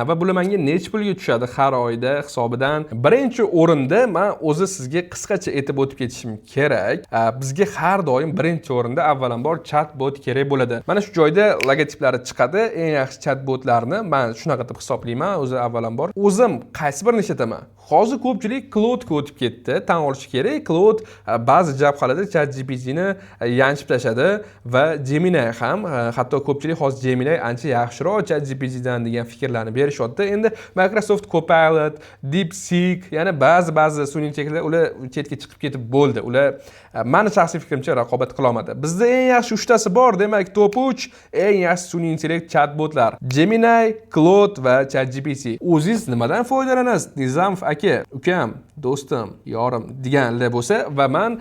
va bular menga necha pulga tushadi har oyda hisobidan. Birinchi o'rinda men o'zi sizga qisqacha aytib o'tib ketishim kerak. Bizga har doim birinchi o'rinda avvalambor chatbot kerak bo'ladi. Mana shu joyda logotiplari chiqadi. Eng yaxshi chatbotlarni men shunaqa deb hisoblayman o'zi avvalambor. O'zim qaysi birini ishlataman? Hozir ko'pchilik Claude'ga o'tib ketdi. Tan olish kerak, Claude ba'zi jabhalarda ChatGPTni yanchib tashladi va Gemini ham, hatto ko'pchilik hozir Gemini ancha yaxshiroq ChatGPTdan degan fikrlarni berishyapti. Endi Microsoft Copilot, DeepSeek, ya'ni ba'zi ba'zi sun'iy intellektlar, ular chetga chiqib ketib bo'ldi. Ular mani shaxsiy fikrimcha raqobat qila olmadi. Bizda eng yaxshi uchtasi bor, demak, top 3 eng yaxshi sun'iy intellekt chatbotlar: Gemini, Claude va ChatGPT. O'zingiz nimadan foydalanasiz? Nizamov aka, ukam, do'stim, yorim deganlar bo'lsa va man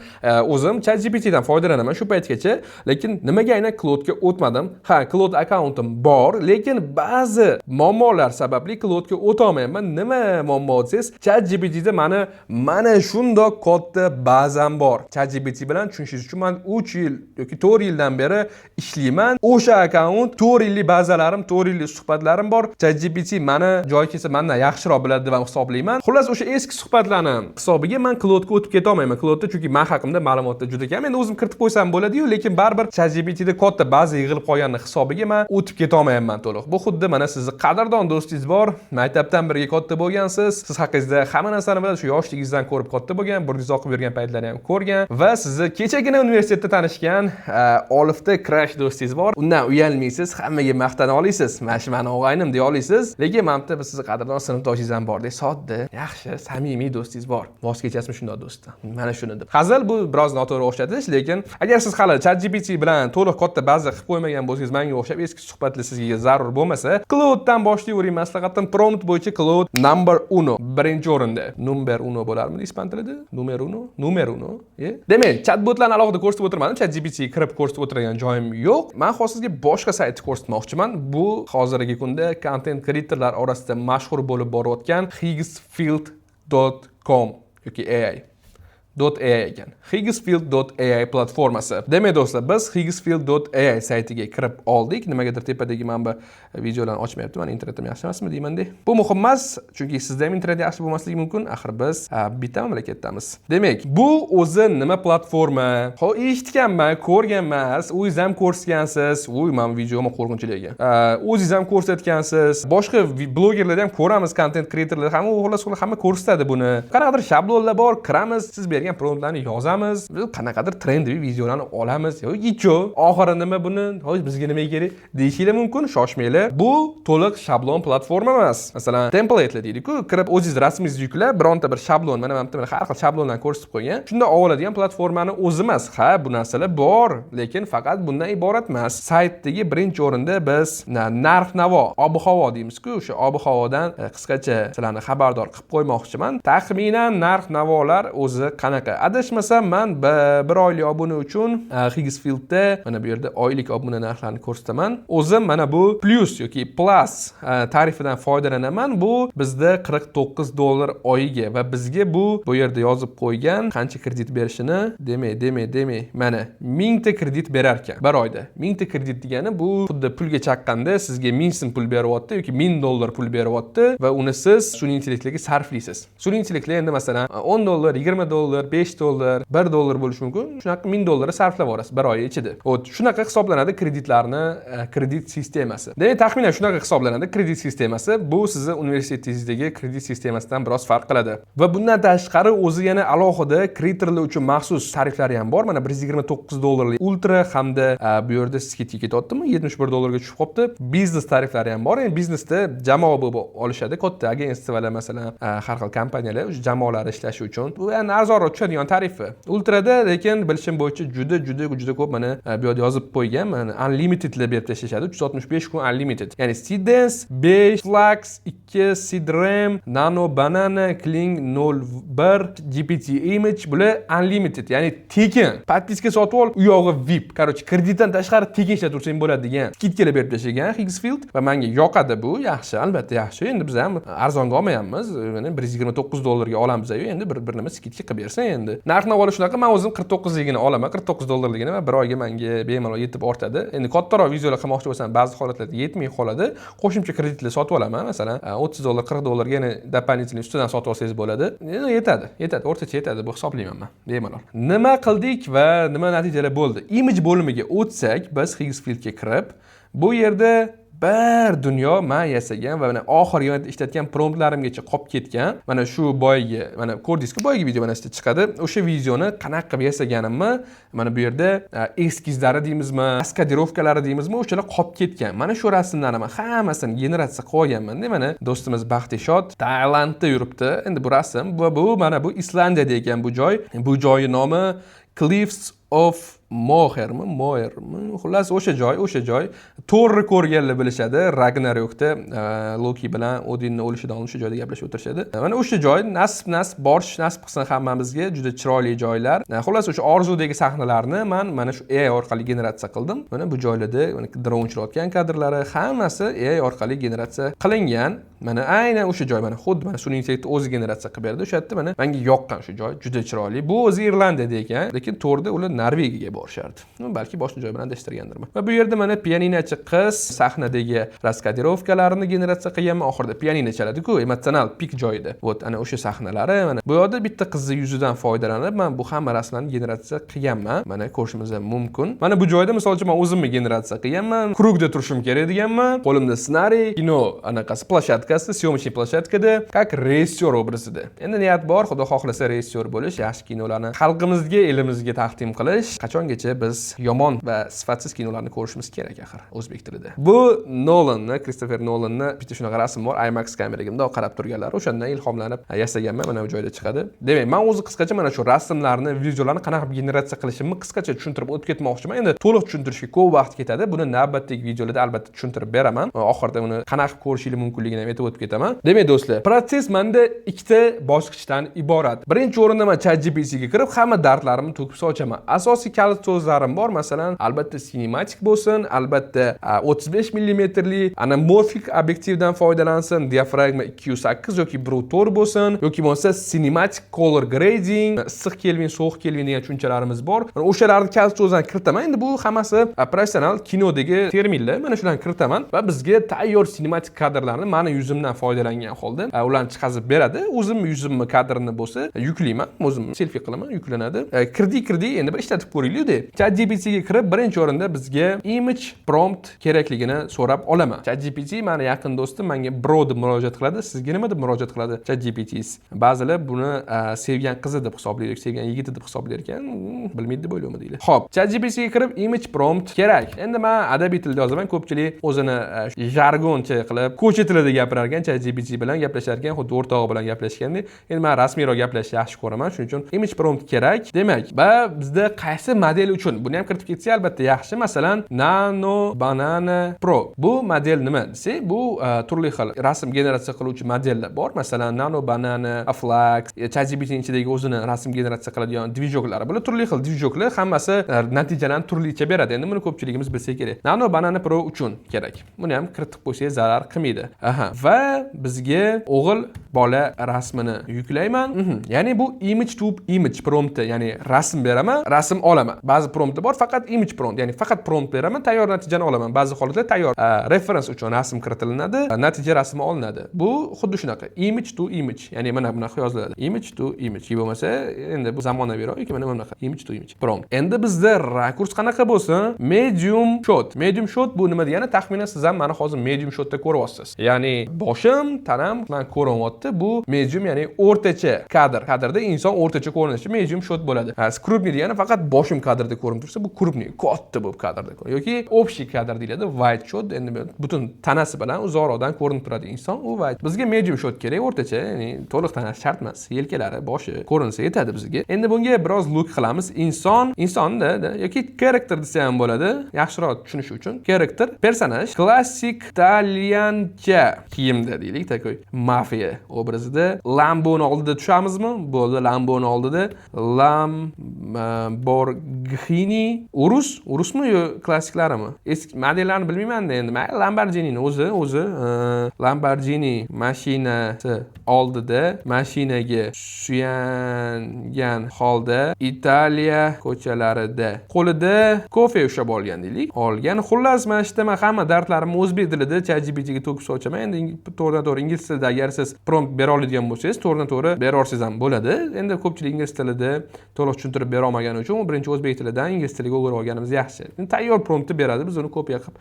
o'zim ChatGPTdan foydalanaman shu paytgacha, lekin nimaga aynan Claude'ga o'tmadim? Ha, Claude akkauntim bor, lekin ba'zi muammolar sababli Claude'ga o'tolmayapman. Nima muammo desangiz, ChatGPTda mani mana shundoq katta bazam bor. ChatGPT bilan, tushunishingiz uchun, man 3 yil yoki 4 yildan beri ishlayman. O'sha akkaunt, 4 yillik bazalarim, 4 yillik suhbatlarim bor. ChatGPT mani joyi kelsa mendan yaxshiroq Yaxshiroq biladi deb ham hisoblayman. Xullas, o'sha eski suhbatlarni hisobiga man Claude'ga o'tib keta olmayman. Claude'da chunki man haqimda ma'lumotlar juda kam. Endi o'zim kiritib qo'ysam bo'ladi-yu, lekin baribir ChatGPTda katta baza yig'ilib qolganini hisobiga man o'tib keta olmayapman to'liq. Bu xuddi mana sizni qadrdon do'stingiz bor, maktabdan birga katta bo'lgansiz, siz haqingizda hamma narsani biladi, shu yoshligingizdan ko'rib katta bo'lgan, burningiz oqib yurgan paytlarni ham ko'rgan va sizni kechagina universitetda tanishgan olifta crush do'stingiz bor. Undan uyalmaysiz, hammaga maqtana olasiz. "Mana shu mani og'aynim" deya olasiz. Lekin mana bitta sizni qadrdon sinfdoshingiz ham bor, sodda, yaxshi, samimiy do'stingiz bor. Voz kechasizmi shundoq do'stdan? Mana shuni deb. Hazil, bu biroz noto'g'ri o'xshatish, lekin agar siz hali ChatGPT bilan to'liq katta baza qilib qo'ymagan bo'lsangiz, menga o'xshab eski suhbatlar sizga zarur bo'lmasa, Claude'dan boshlayvering, maslahatim. Prompt bo'yicha Claude number uno, birinchi o'rinda. Number uno bo'larmidi ispan tilida? Numero uno, numero uno. E? Demak, chatbotlarni alohida ko'rsatib o'tirmadim. ChatGPT kirib ko'rsatib o'tirgan joyim yo'q. Men hozir sizga boshqa saytni ko'rsatmoqchiman. Bu hozirgi kunda content creatorlar orasida mashhur bo'lib borayotgan higgsfield.com yoki AI .ai ekan. Higgsfield.ai platformasi. Demak, do'stlar, biz higgsfield.ai saytiga kirib oldik. Nimagadir tepadagi mana bu videolarni ochmayapti. Mani internetim yaxshi emasmi deymanda. Bu muhim emas, chunki sizda ham internet yaxshi bo'lmasligi mumkin. Axir biz bitta mamlakatdamiz. Demak, bu o'zi nima platforma? Ho, eshitganman, ko'rganman. O'zingiz ham ko'rsatgansiz. Uy, mana bu videom qo'rqinchli ekan. O'zingiz ham ko'rsatgansiz. Boshqa blogerlarda ham ko'ramiz, content creatorlar hamma, xullas, ular hamma ko'rsatadi buni. Qanaqadir shablonlar bor, kiramiz, siz bergan promptlarni yozamiz, biz qanaqadir трендовый videolarni olamiz. Yo, icho, oxiri nima buni? Hozir bizga nima kerak deyishinglar mumkin, shoshmanglar. Bu to'liq shablon platforma emas. Masalan, templatelar deydi-ku, kirib o'zingiz rasmingizni yuklab, bironta bir shablon, mana bu yerda har xil shablonlarni ko'rsatib qo'ygan. Shunda oladigan platformani o'zi emas. Ha, bu narsalar bor, lekin faqat bundan iborat emas. Saytdagi birinchi o'rinda biz narx-navo, ob-havo deymiz-ku, o'sha ob-havodan qisqacha sizlarni xabardor qilib qo'ymoqchiman. Taxminan narx-navolar o'zi qanaqa? Adashmasam, man bir oylik obuna uchun Higgsfieldda mana bu yerda oylik obuna narxlarini ko'rsataman. O'zim mana bu plus yoki plus tarifidan foydalanaman. Bu bizda 49 dollar oyiga va bizga bu yerda yozib qo'ygan qancha kredit berishini, demak, mana 1000 ta kredit berar ekan bir oyda. 1000 ta kredit degani bu xuddi pulga chaqqanda sizga 1000 so'm pul beryapti yoki 1000 dollar pul beryapti va uni siz sun'iy intellektga sarflaysiz. Sun'iy intellektlar endi masalan 10 dollar, 20 dollar, 5 dollar, 1 dollar bo'lishi mumkin. Shunaqa 1000 dollarni sarflab yuborasiz bir oy ichida. Вот shunaqa hisoblanadi kreditlarni kredit sistemasi. Demak, taxminan shunaqa hisoblanadi kredit sistemasi. Bu sizni universitetingizdagi kredit sistemasidan biroz farq qiladi. Va bundan tashqari o'zi yana alohida kreatorlar uchun maxsus tariflari ham bor. Mana 129 dollarlik ultra hamda bu yerda скидка ketyaptimi? 71 dollarga tushib qolibdi. Biznes tariflari ham bor. Endi biznesda jamoa bo'lib olishadi. Katta agentstvolar, masalan, har xil kompaniyalar o'sha jamoalari ishlashi uchun. Bu endi arzonroq tushadigan tarifi. Ultrada lekin bilishim bo'yicha juda juda juda ko'p, mana bu yerda yozib qo'ygan, mana unlimitedlar berib tashlashadi. 365 kun unlimited. Ya'ni Seedance 5, Flux 2, Seedream, Nano Banana, Kling 01, GPT Image, bular unlimited, ya'ni tekin. Подписка sotib ol, u yog'i VIP. Короче, kreditdan tashqari tekin ishlataversang bo'ladi degan скидка lar berib tashlagan Higgsfield va menga yoqadi bu. Yaxshi, albatta yaxshi. Endi biz ham arzonga olmayapmiz. Mana 129 dollarga olamiz, endi bir nima скидка qilib bersa endi. Narx-navolar shunaqa, men o'zim 49 ligini olaman, 49 dollarligini va bir oyga menga bemalol yetib ortadi. Endi kattaroq videolar qilmoqchi bo'lsam, ba'zi holatlarda yetmay qoladi. Qo'shimcha kreditlar sotib olaman, masalan, 30 dollar, 40 dollarga yana дополнительный ustidan sotib olsangiz bo'ladi. Endi yetadi, yetadi, o'rtacha yetadi, bu hisoblayman men bemalol. Nima qildik va nima natijalar bo'ldi? Image bo'limiga o'tsak, biz Higgsfieldga kirib, bu yerda bir dunyo man yasagan va mana oxirgi marta ishlatgan promptlarimgacha qolib ketgan. Mana shu boyagi, mana ko'rdingizku, boyagi video mana shu chiqadi. O'sha videoni qanaqa qilib yasaganimni mana bu yerda eskizlari deymizmi, раскадровка lari deymizmi, o'shalar qolib ketgan. Mana shu rasmlarni man hammasini generatsiya qilib olganman-da. Mana do'stimiz Baxtishod Tailandda yuribdi. Endi bu rasm va bu mana bu Islandiyada ekan bu joy. Bu joyi nomi Cliffs of Mohermi, Moermi? Xullas, o'sha joy, o'sha joy. Torni ko'rganlar bilishadi. Ragnarokda Loki bilan Odinni o'lishidan oldin o'sha joyda gaplashib o'tirishadi. Mana o'sha joy, nasib borish nasib qilsin hammamizga, juda chiroyli joylar. Xullas, o'sha orzudagi sahnalarni man mana shu AI orqali generatsiya qildim. Mana bu joylarda mana dron uchirayotgan kadrlari hammasi AI orqali generatsiya qilingan. Mana aynan o'sha joy, mana xuddi mana sun'iy intellektni o'zi generatsiya qilib berdi. O'sha yerda mana menga yoqqan shu joy, juda chiroyli. Bu o'zi Irlandiyada ekan, lekin Torda ular Norvegiyaga yuborishardi. Ну, balki boshqa joy bilan adashtirgandirman. Va bu yerda mana pianinochi qiz sahnadagi раскадровка larini generatsiya qilganman. Oxirida pianino chaladi-ku, emotsional pik joyida. Вот ana o'sha sahnalari. Mana bu yoqda bitta qizni yuzidan foydalanib, man bu hamma rasmlarni generatsiya qilganman. Mana ko'rishimiz ham mumkin. Mana bu joyda, misol uchun, man o'zimni generatsiya qilganman. Круг da turishim kerak deganman. Qo'limda ssenariy, kino anaqasi, площадка si, съемочный площадка da, как rejissyor obrazida. Endi niyat bor, Xudo xohlasa, rejissyor bo'lish, yaxshi kinolarni xalqimizga, elimizga taqdim qilish. Qachongacha biz yomon va sifatsiz kinolarni ko'rishimiz kerak axir o'zbek tilida? Bu Nolanni, Kristofer Nolanni bitta shunaqa rasm bor, IMAX kameraga bundoq qarab turganlar, o'shandan ilhomlanib yasaganman. Mana bu joyda chiqadi. Demak, man o'zi qisqacha mana shu rasmlarni, videolarni qanaqa qilib generatsiya qilishimni qisqacha tushuntirib o'tib ketmoqchiman. Endi to'liq tushuntirishga ko'p vaqt ketadi. Buni navbatdagi videolarda albatta tushuntirib beraman. Oxirida uni qanaqa qilib ko'rishingiz mumkinligini ham aytib o'tib ketaman. Demak, do'stlar, protsess menda ikkita bosqichdan iborat. Birinchi o'rinda man ChatGPT ga kirib, hamma dardlarimni to'kib sochaman. Asosiy kalit so'zlarim bor, masalan, albatta sinematik bo'lsin, albatta 35 millimetrli anamorfik obyektivdan foydalansin, diafragma 208 yoki 1.4 bo'lsin, yoki bo'lmasa cinematic color grading, issiq Kelvin, sovuq Kelvin degan tushunchalarimiz bor. Mana o'shalarni kalit so'zlarni kiritaman. Endi bu hammasi professional kinodagi terminlar. Mana shularni kiritaman va bizga tayyor sinematik kadrlarni mani yuzimdan foydalangan holda ularni chiqazib beradi. O'zim yuzimni kadrini bo'lsa yuklayman, o'zim selfi qilaman, yuklanadi. Kirdik, kirdik, endi bir ishlatib ko'raylik-da. ChatGPT ga kirib, birinchi o'rinda bizga image prompt kerakligini so'rab olaman. ChatGPT mani yaqin do'stim, menga bro deb murojaat qiladi. Sizga nima deb murojaat qiladi ChatGPT? Ba'zilar buni sevgan qizi deb hisoblaydi yoki sevgan yigiti deb hisoblayar ekan, bilmaydi deb o'ylayman deydi. Xo'p, ChatGPT ga kirib image prompt kerak. Endi men adabiy tilda yozaman, ko'pchilik o'zini jargoncha qilib ko'cha tilida gapirar ekan, ChatGPT bilan gaplashar ekan, xuddi o'rtog'i bilan gaplashgandek. Endi men rasmiyroq gaplashishni yaxshi ko'raman, shuning uchun image prompt kerak. Demak, va bizda qaysi model uchun, buni ham kiritib ketsak albatta yaxshi. Masalan, Nano Banana Pro. Bu model nima desak, bu turli xil rasm generatsiya qiluvchi modellar bor. Masalan, Nano Banana, Flux, ChatGPT ichidagi o'zini rasm generatsiya qiladigan движок lari. Bular turli xil движок lar, hammasi natijalarni turlicha beradi. Endi buni ko'pchiligimiz bilsa kerak. Nano Banana Pro uchun kerak. Buni ham kiritib qo'ysangiz zarar qilmaydi. Aha. Va bizga o'g'il bola rasmini yuklayman. Ya'ni bu image to image prompti, ya'ni rasm beraman, rasm olaman. Ba'zi promptlar bor, faqat image prompt, ya'ni faqat prompt beraman, tayyor natijani olaman. Ba'zi holatda tayyor referens uchun rasm kiritilinadi, natija rasmi olinadi. Bu xuddi shunaqa image to image, ya'ni mana bunaqa yoziladi. Image to image. Yoki bo'lmasa, endi bu zamonaviyroq yoki mana bunaqa image to image prompt. Endi bizda rakurs qanaqa bo'lsin? Medium shot. Medium shot bu nima degani? Taxminan siz ham mani hozir medium shotda ko'ryapsiz. Ya'ni boshim, tanam man ko'rinyapti. Bu medium, ya'ni o'rtacha kadr. Kadrda inson o'rtacha ko'rinishi medium shot bo'ladi. Ha, крупный degani faqat boshim kadrda ko'rinib tursa, bu крупный, katta bo'lib kadrda ko'rinadi. Yoki общий kadr deyiladi, wide shot, endi butun tanasi bilan uzoqroqdan ko'rinib turadi inson, u wide. Bizga medium shot kerak, o'rtacha, ya'ni to'liq tanasi shart emas, yelkalari, boshi ko'rinsa yetadi bizga. Endi bunga biroz look qilamiz. Inson, insonda yoki character desa ham bo'ladi, yaxshiroq tushunish uchun. Character, personaj, klassik italyancha kiyimda deylik, такой mafiya obrazida. Lamboni oldida tushamizmi? Bo'ldi, Lamboni oldida. Lamborghini, Urus, Urusmi yo klassiklarini? Eski modellarni bilmayman-da endi. Mayli, Lamborghini'ni o'zi, Lamborghini mashinasi oldida mashinaga suyangan holda Italiya ko'chalarida qo'lida kofe ushlab olgan deylik. Olgan. Xullas, mana shu yerda man hamma dardlarimni o'zbek tilida ChatGPT ga to'kib sochaman. Endi to'g'ridan to'g'ri ingliz tilida agar siz prompt bera oladigan bo'lsangiz, to'g'ridan to'g'ri bera olsangiz ham bo'ladi. Endi ko'pchilik ingliz tilida to'liq tushuntirib bera olmagani uchun birinchi o'zbek tilidan ingliz tiliga o'girib olganimiz yaxshi. Endi tayyor promptni beradi, biz uni kopiya qilib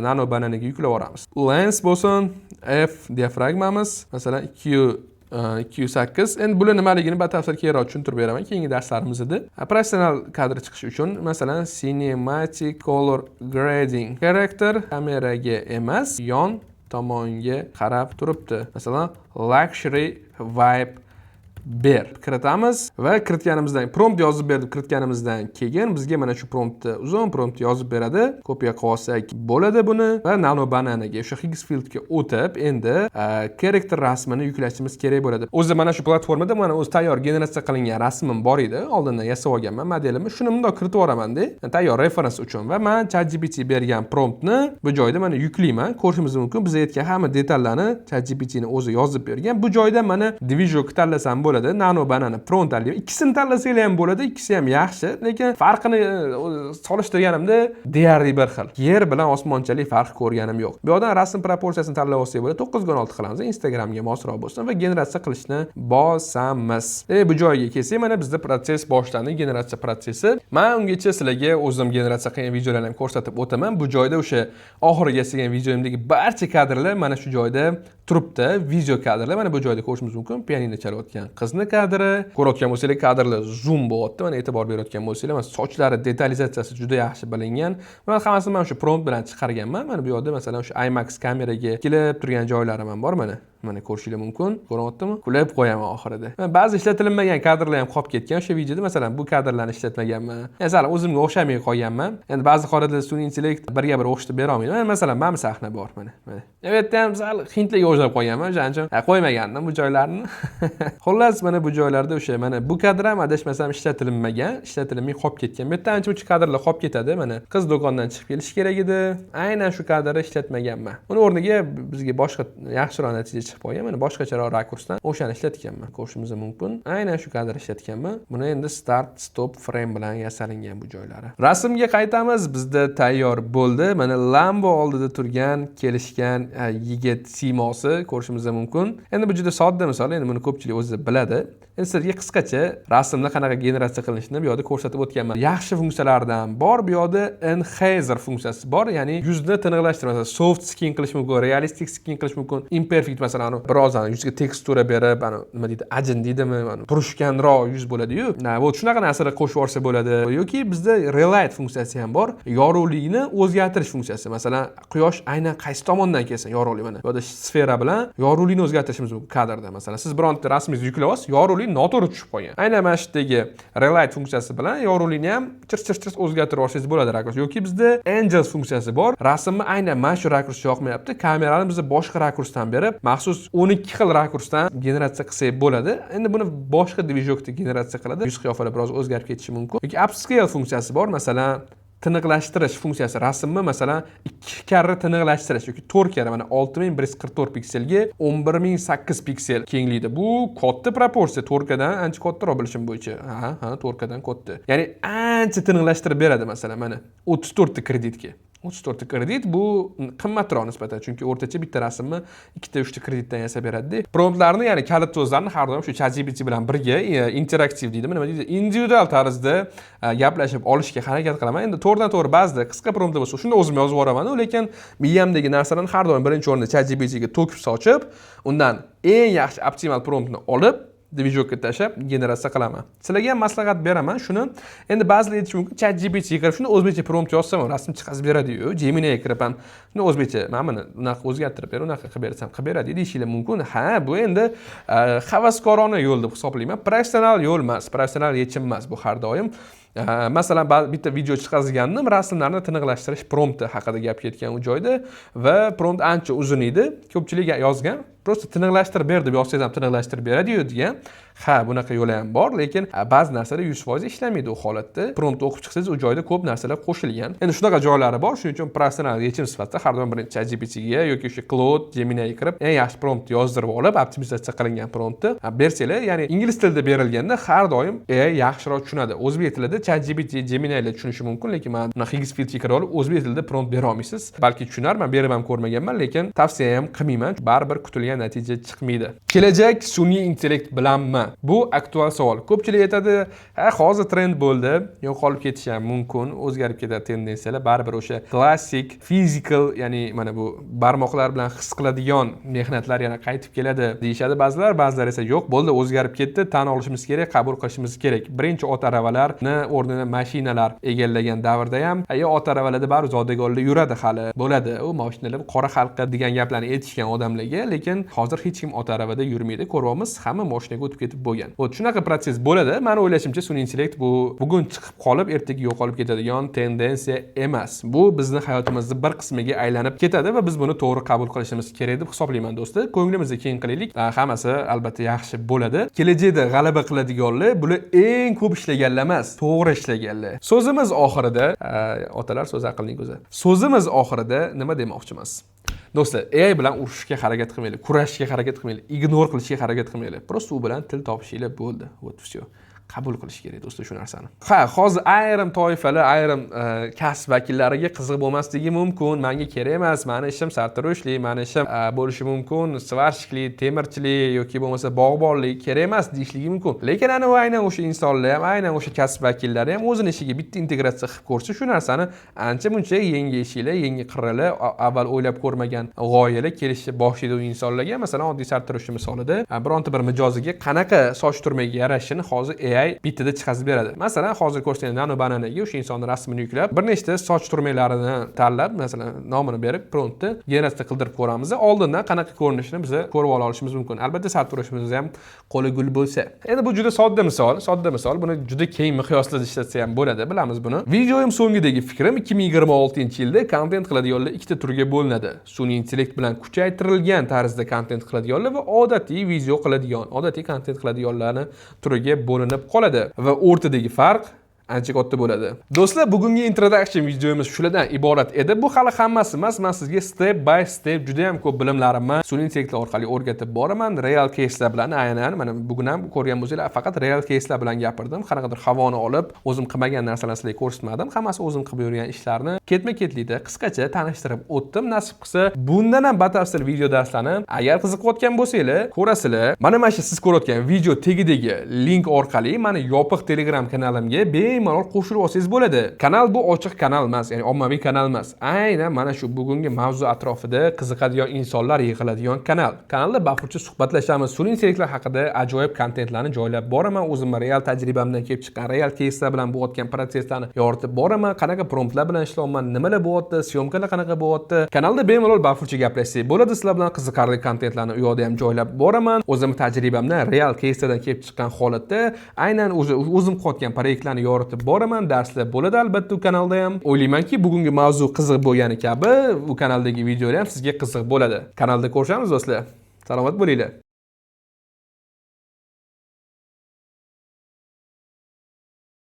Nano Bananaga yuklab yuboramiz. Lens bo'lsin, F diafragmamiz, masalan, 208. Endi bular nimaligini batafsil keyinroq tushuntirib beraman keyingi darslarimizda. Professional kadr chiqishi uchun, masalan, cinematic color grading, character kameraga emas, yon tomonga qarab turibdi. Masalan, luxury vibe ber. Kiritamiz va kiritganimizdan, prompt yozib berib kiritganimizdan keyin bizga mana shu promptni, uzun prompt yozib beradi. Kopiya qilib olsak bo'ladi buni va Nano Bananaga, o'sha Higgsfieldga o'tib, endi character rasmini yuklashimiz kerak bo'ladi. O'zi mana shu platformada mana o'zi tayyor generatsiya qilingan rasmim bor edi. Oldindan yasab olganman modelimni. Shuni bundoq kiritib yuboraman-da, tayyor referens uchun va man ChatGPT bergan promptni bu joyda mana yuklayman. Ko'rishimiz mumkin, biz aytgan hamma detallarni ChatGPT ni o'zi yozib bergan. Bu joyda mana движок tanlasam bo'ladi. Bo'ladi Nano Banana Pro'ni tanlayman. Ikkisini tanlasanglar ham bo'ladi, ikkisi ham yaxshi, lekin farqini solishtirganimda deyarli bir xil, yer bilan osmonchalik farq ko'rganim yo'q. Bu yoqdan rasm proporsiyasini tanlab olsak bo'ladi, 9:16 qilamiz, Instagramga mosroq bo'lsin va generatsiya qilishni bosamiz. Bu joyga kelsak, mana bizda protsess boshlandi, generatsiya protsessi. Man ungacha sizlarga o'zim generatsiya qilgan videolarni ham ko'rsatib o'taman. Bu joyda o'sha oxirgi yasagan videomdagi barcha kadrlar mana shu joyda turibdi, video kadrlar. Mana bu joyda ko'rishimiz mumkin pianino chalayotgan qizni kadri. Ko'rayotgan bo'lsanglar, kadrlar zoom bo'lyapti. Mana, e'tibor berayotgan bo'lsanglar, mana sochlari detalizatsiyasi juda yaxshi bilingan. Bular hammasini mana shu prompt bilan chiqarganman. Mana bu yoqda, masalan, o'sha IMAX kameraga kelib turgan joylarim ham bor. Mana, ko'rishinglar mumkin. Ko'ryaptimi? Kulib qo'yaman oxirida. Mana, ba'zi ishlatilinmagan kadrlar ham qolib ketgan o'sha videoda. Masalan, bu kadrlarni ishlatmaganman, yani sal o'zimga o'xshamay qolganman. Endi ba'zi holatlarda sun'iy intellekt birga bir o'xshatib bera olmaydi. Mana, masalan, mana bu sahna bor. Mana, bu yerda ham sal hindlarga o'xshab qolganman, o'shaning uchun qo'ymagandim bu joylarni. Xullas, mana bu joylarda o'sha, mana bu kadr ham, adashmasam, ishlatilinmagan, ishlatilinmay qolib ketgan. Bu yerda ancha muncha kadrlar qolib ketadi. Mana, qiz do'kondan chiqib kelishi kerak edi, aynan shu kadrni ishlatmaganman. Uni o'rniga bizga boshqa yaxshiroq natija chiqib qolgan. Mana, boshqacharoq rakursdan o'shani ishlatganman, ko'rishimiz mumkin, aynan shu kadrni ishlatganman. Buni endi start stop frame bilan yasalingan bu joylari. Rasmga qaytamiz, bizda tayyor bo'ldi. Mana, Lambo oldida turgan kelishgan yigit siymosi, ko'rishimiz mumkin. Endi bu juda sodda misol, endi buni ko'pchilik o'zi biladi. Endi sizlarga qisqacha rasmni qanaqa generatsiya qilinishini bu yoqda ko'rsatib o'tganman. Yaxshi funksiyalardan bor, bu yoqda enhancer funksiyasi bor, ya'ni yuzni tiniqlashtirish. Masalan, soft skin qilish mumkin, realistik skin qilish mumkin, imperfect, masalan, biroz yuzga tekstura berib, nima deydi, ajin deydimi, burishganroq yuz bo'ladiyu, вот shunaqa narsalar qo'shib yuborsa bo'ladi. Yoki bizda relight funksiyasi ham bor, yorug'likni o'zgartirish funksiyasi. Masalan, quyosh aynan qaysi tomondan kelsin yorug'lik, mana bu yerda sfera bilan yorug'likni o'zgartirishimiz mumkin kadrda. Masalan, siz bironta rasmingizni yuklab olasiz, yorug'lik noto'g'ri tushib qolgan, aynan mana shu yerdagi relight funksiyasi bilan yorug'likni ham chirs chirs chirs o'zgartirib olsangiz bo'ladi rakurs. Yoki bizda angles funksiyasi bor, rasmni aynan mana shu rakurs yoqmayapti, kamerani biza boshqa rakursdan berib, maxsus 12 xil rakursdan generatsiya qilsak bo'ladi. Endi buni boshqa движок da generatsiya qiladi, yuz qiyofalar biroz o'zgarib ketishi mumkin. Yoki upscale funksiyasi bor, masalan, tiniqlashtirish funksiyasi, rasmni, masalan, ikki karra tiniqlashtirish yoki to'rt karra. Mana, 6144 pikselga 11008 piksel kenglikda, bu katta proporsiya, to'rtkadan ancha kattaroq bilishim bo'yicha. Ha, to'rtkadan katta, ya'ni ancha tiniqlashtirib beradi. Masalan, mana, 34 ta kreditga, 34 ta kredit, bu qimmatroq nisbatan, chunki o'rtacha bitta rasmni ikkita, uchta kreditdan yasab beradida. Promptlarni, ya'ni kalit so'zlarni har doim shu ChatGPT bilan birga interaktiv deydimi, nima deydi, individual tarzda gaplashib olishga harakat qilaman. Endi to'g'ridan to'g'ri ba'zida qisqa promptlar bo'lsa, shunda o'zim yozib yuboraman, lekin miyamdagi narsalarni har doim birinchi o'rinda ChatGPTga to'kib sochib, undan eng yaxshi optimal promptni olib, движок ka tashlab generatsiya qilaman. Sizlarga ham maslahat beraman shuni. Endi ba'zilar aytishi mumkin, ChatGPTga kirib shunda o'zbekcha prompt yozsam, rasm chiqazib beradiyu, Geminiga kirib ham shunda o'zbekcha mana buni unaqa o'zgartirib ber, unaqa qilib bersam qilib beradi deyishinglar mumkin. Ha, bu endi havaskorona yo'l deb hisoblayman, professional yo'l emas, professional yechim emas bu. Har doim masalan, bitta video chiqazgandim, rasmlarni tiniqlashtirish prompti haqida gap ketgan u joyda va prompt ancha uzun edi. Ko'pchilik yozgan, просто tiniqlashtirib ber deb yozsangiz ham tiniqlashtirib beradiyu degan. Ha, bunaqa yo'li ham bor, lekin ba'zi narsalar 100% ishlamaydi u holatda. Prompt o'qib chiqsangiz, u joyda ko'p narsalar qo'shilgan. Endi shunaqa joylari bor, shuning uchun professional yechim sifatida har doim birinchi ChatGPTga yoki o'sha Claude, Geminiga kirib, eng yaxshi prompt yozdirib olib, optimizatsiya qilingan promptni bersanglar, ya'ni ingliz tilida berilganda har doim AI yaxshiroq tushunadi. O'zbek tilida ChatGPT, Gemini'lar tushunishi mumkin, lekin mana bunaqa Higgsfieldga kirib olib o'zbek tilida prompt bera olmaysiz. Balki tushunar, man berib ham ko'rmaganman, lekin tavsiya ham qilmayman, baribir kutilgan natija chiqmaydi. Kelajak sun'iy intellekt bilanmi? Bu aktual savol. Ko'pchilik aytadi, ha, hozir trend bo'ldi, yo'qolib ketishi ham mumkin, o'zgarib ketadi tendensiyalar. Baribir o'sha klassik physical, ya'ni mana bu barmoqlar bilan his qiladigan mehnatlar yana qaytib keladi deyishadi ba'zilar, ba'zilar esa yo'q, bo'ldi, o'zgarib ketdi, tan olishimiz kerak, qabul qilishimiz kerak. Birinchi ot aravalarni o'rnini mashinalar egallagan davrda ham, yo ot aravalarda baribir zodagonlar yuradi hali, bo'ladi, u mashinalar qora xalqqa degan gaplarni aytishgan odamlarga, lekin hozir hech kim ot aravada yurmaydi, ko'ryapmiz, hamma mashinaga o'tib ketib bo'lgan. Вот shunaqa protsess bo'ladi. Mani o'ylashimcha, sun'iy intellekt bu bugun chiqib qolib, ertaga yo'qolib ketadigan tendensiya emas. Bu bizni hayotimizni bir qismiga aylanib ketadi va biz buni to'g'ri qabul qilishimiz kerak deb hisoblayman, do'stlar. Ko'nglimizni keng qilaylik, hammasi albatta yaxshi bo'ladi. Kelajakda g'alaba qiladiganlar bular eng ko'p ishlaganlar emas, to'g'ri ishlaganlar. So'zimiz oxirida, otalar so'zi aqlning ko'zi. So'zimiz oxirida nima demoqchimiz? Do'stlar, AI bilan urushishga harakat qilmanglar, kurashishga harakat qilmanglar, игнор qilishga harakat qilmanglar. Просто u bilan til topishinglar, bo'ldi. Вот, все. Qabul qilish kerak, do'stlar, shu narsani. Ha, hozir ayrim toifalar, ayrim kasb vakillariga qiziq bo'lmasligi mumkin. Manga kerak emas, mani ishim sartaroshlik, mani ishim bo'lishi mumkin сварщик lik, temirchilik yoki bo'lmasa bog'bonlik, kerak emas deyishligi mumkin. Lekin ana u aynan o'sha insonlar ham, aynan o'sha kasb vakillari ham o'zini ishiga bitta integratsiya qilib ko'rsa, shu narsani ancha muncha yangi eshiklar, yangi qirralar, avval o'ylab ko'rmagan g'oyalar kelishni boshlaydi u insonlarga. Masalan, oddiy sartaroshni misolida bironta bir mijoziga qanaqa soch turmagiga yarashishini hozir AI bittada chiqazib beradi. Masalan, hozir ko'rsatgan Nano Bananaga o'sha insonni rasmini yuklab, bir nechta soch turmaklarini tanlab, masalan, nomini berib, promptni generatsiya qildirib ko'ramiz. Oldindan qanaqa ko'rinishini biz ko'rib ola olishimiz mumkin. Albatta, sartaroshimiz ham qo'li gul bo'lsa. Endi bu juda sodda misol, sodda misol. Buni juda keng miqyosda ishlatsa ham bo'ladi, bilamiz buni. Videoyim so'ngidagi fikrim: 2026-yilda kontent qiladiganlar ikkita turga bo'linadi. Sun'iy intellekt bilan kuchaytirilgan tarzda kontent qiladiganlar va odatiy video qiladigan, odatiy kontent qiladiganlarni turiga bo'linib qoladi va o'rtadagi farq ancha katta bo'ladi. Do'stlar, bugungi introduction videomiz shulardan iborat edi. Bu hali hammasi emas. Men sizga step by step juda ham ko'p bilimlarimni sun'iy intellektlar orqali o'rgatib boraman. Real caselar bilan, aynan mana bugun ham ko'rgan bo'lsanglar, faqat real caselar bilan gapirdim. Qanaqadir havoni olib, o'zim qilmagan narsalarni sizlarga ko'rsatmadim. Hammasi o'zim qilib yurgan ishlarni ketma-ketlikda qisqacha tanishtirib o'tdim. Nasib qilsa, bundan ham batafsil video darslarni agar qiziqayotgan bo'lsanglar, ko'rasizlar. Mana shu siz ko'rayotgan video tagidagi link orqali mani yopiq Telegram kanalimga bemalol qo'shilib olsangiz bo'ladi. Kanal bu ochiq kanal emas, ya'ni ommaviy kanal emas. Aynan mana shu bugungi mavzu atrofida qiziqadigan insonlar yig'iladigan kanal. Kanalda bafurja suhbatlashamiz. Sun'iy intellektlar haqida ajoyib kontentlarni joylab boraman. O'zimni real tajribamdan kelib chiqqan real caselar bilan bo'layotgan protsesslarni yoritib boraman. Qanaqa promptlar bilan ishlayapman, nimalar bo'lyapti, съёмка lar qanaqa bo'lyapti. Kanalda bemalol bafurja gaplashsak bo'ladi sizlar bilan, qiziqarli kontentlarni u yoqda ham joylab boraman. O'zimni tajribamdan, real caselardan kelib chiqqan holatda aynan o'zi o'zim qilayotgan proyektlarni yoritib boraman. Darslar bo'ladi albatta u kanalda ham. O'ylaymanki, bugungi mavzu qiziq bo'lgani kabi, u kanaldagi videolar ham sizga qiziq bo'ladi. Kanalda ko'rishamiz, do'stlar. Salomat bo'linglar.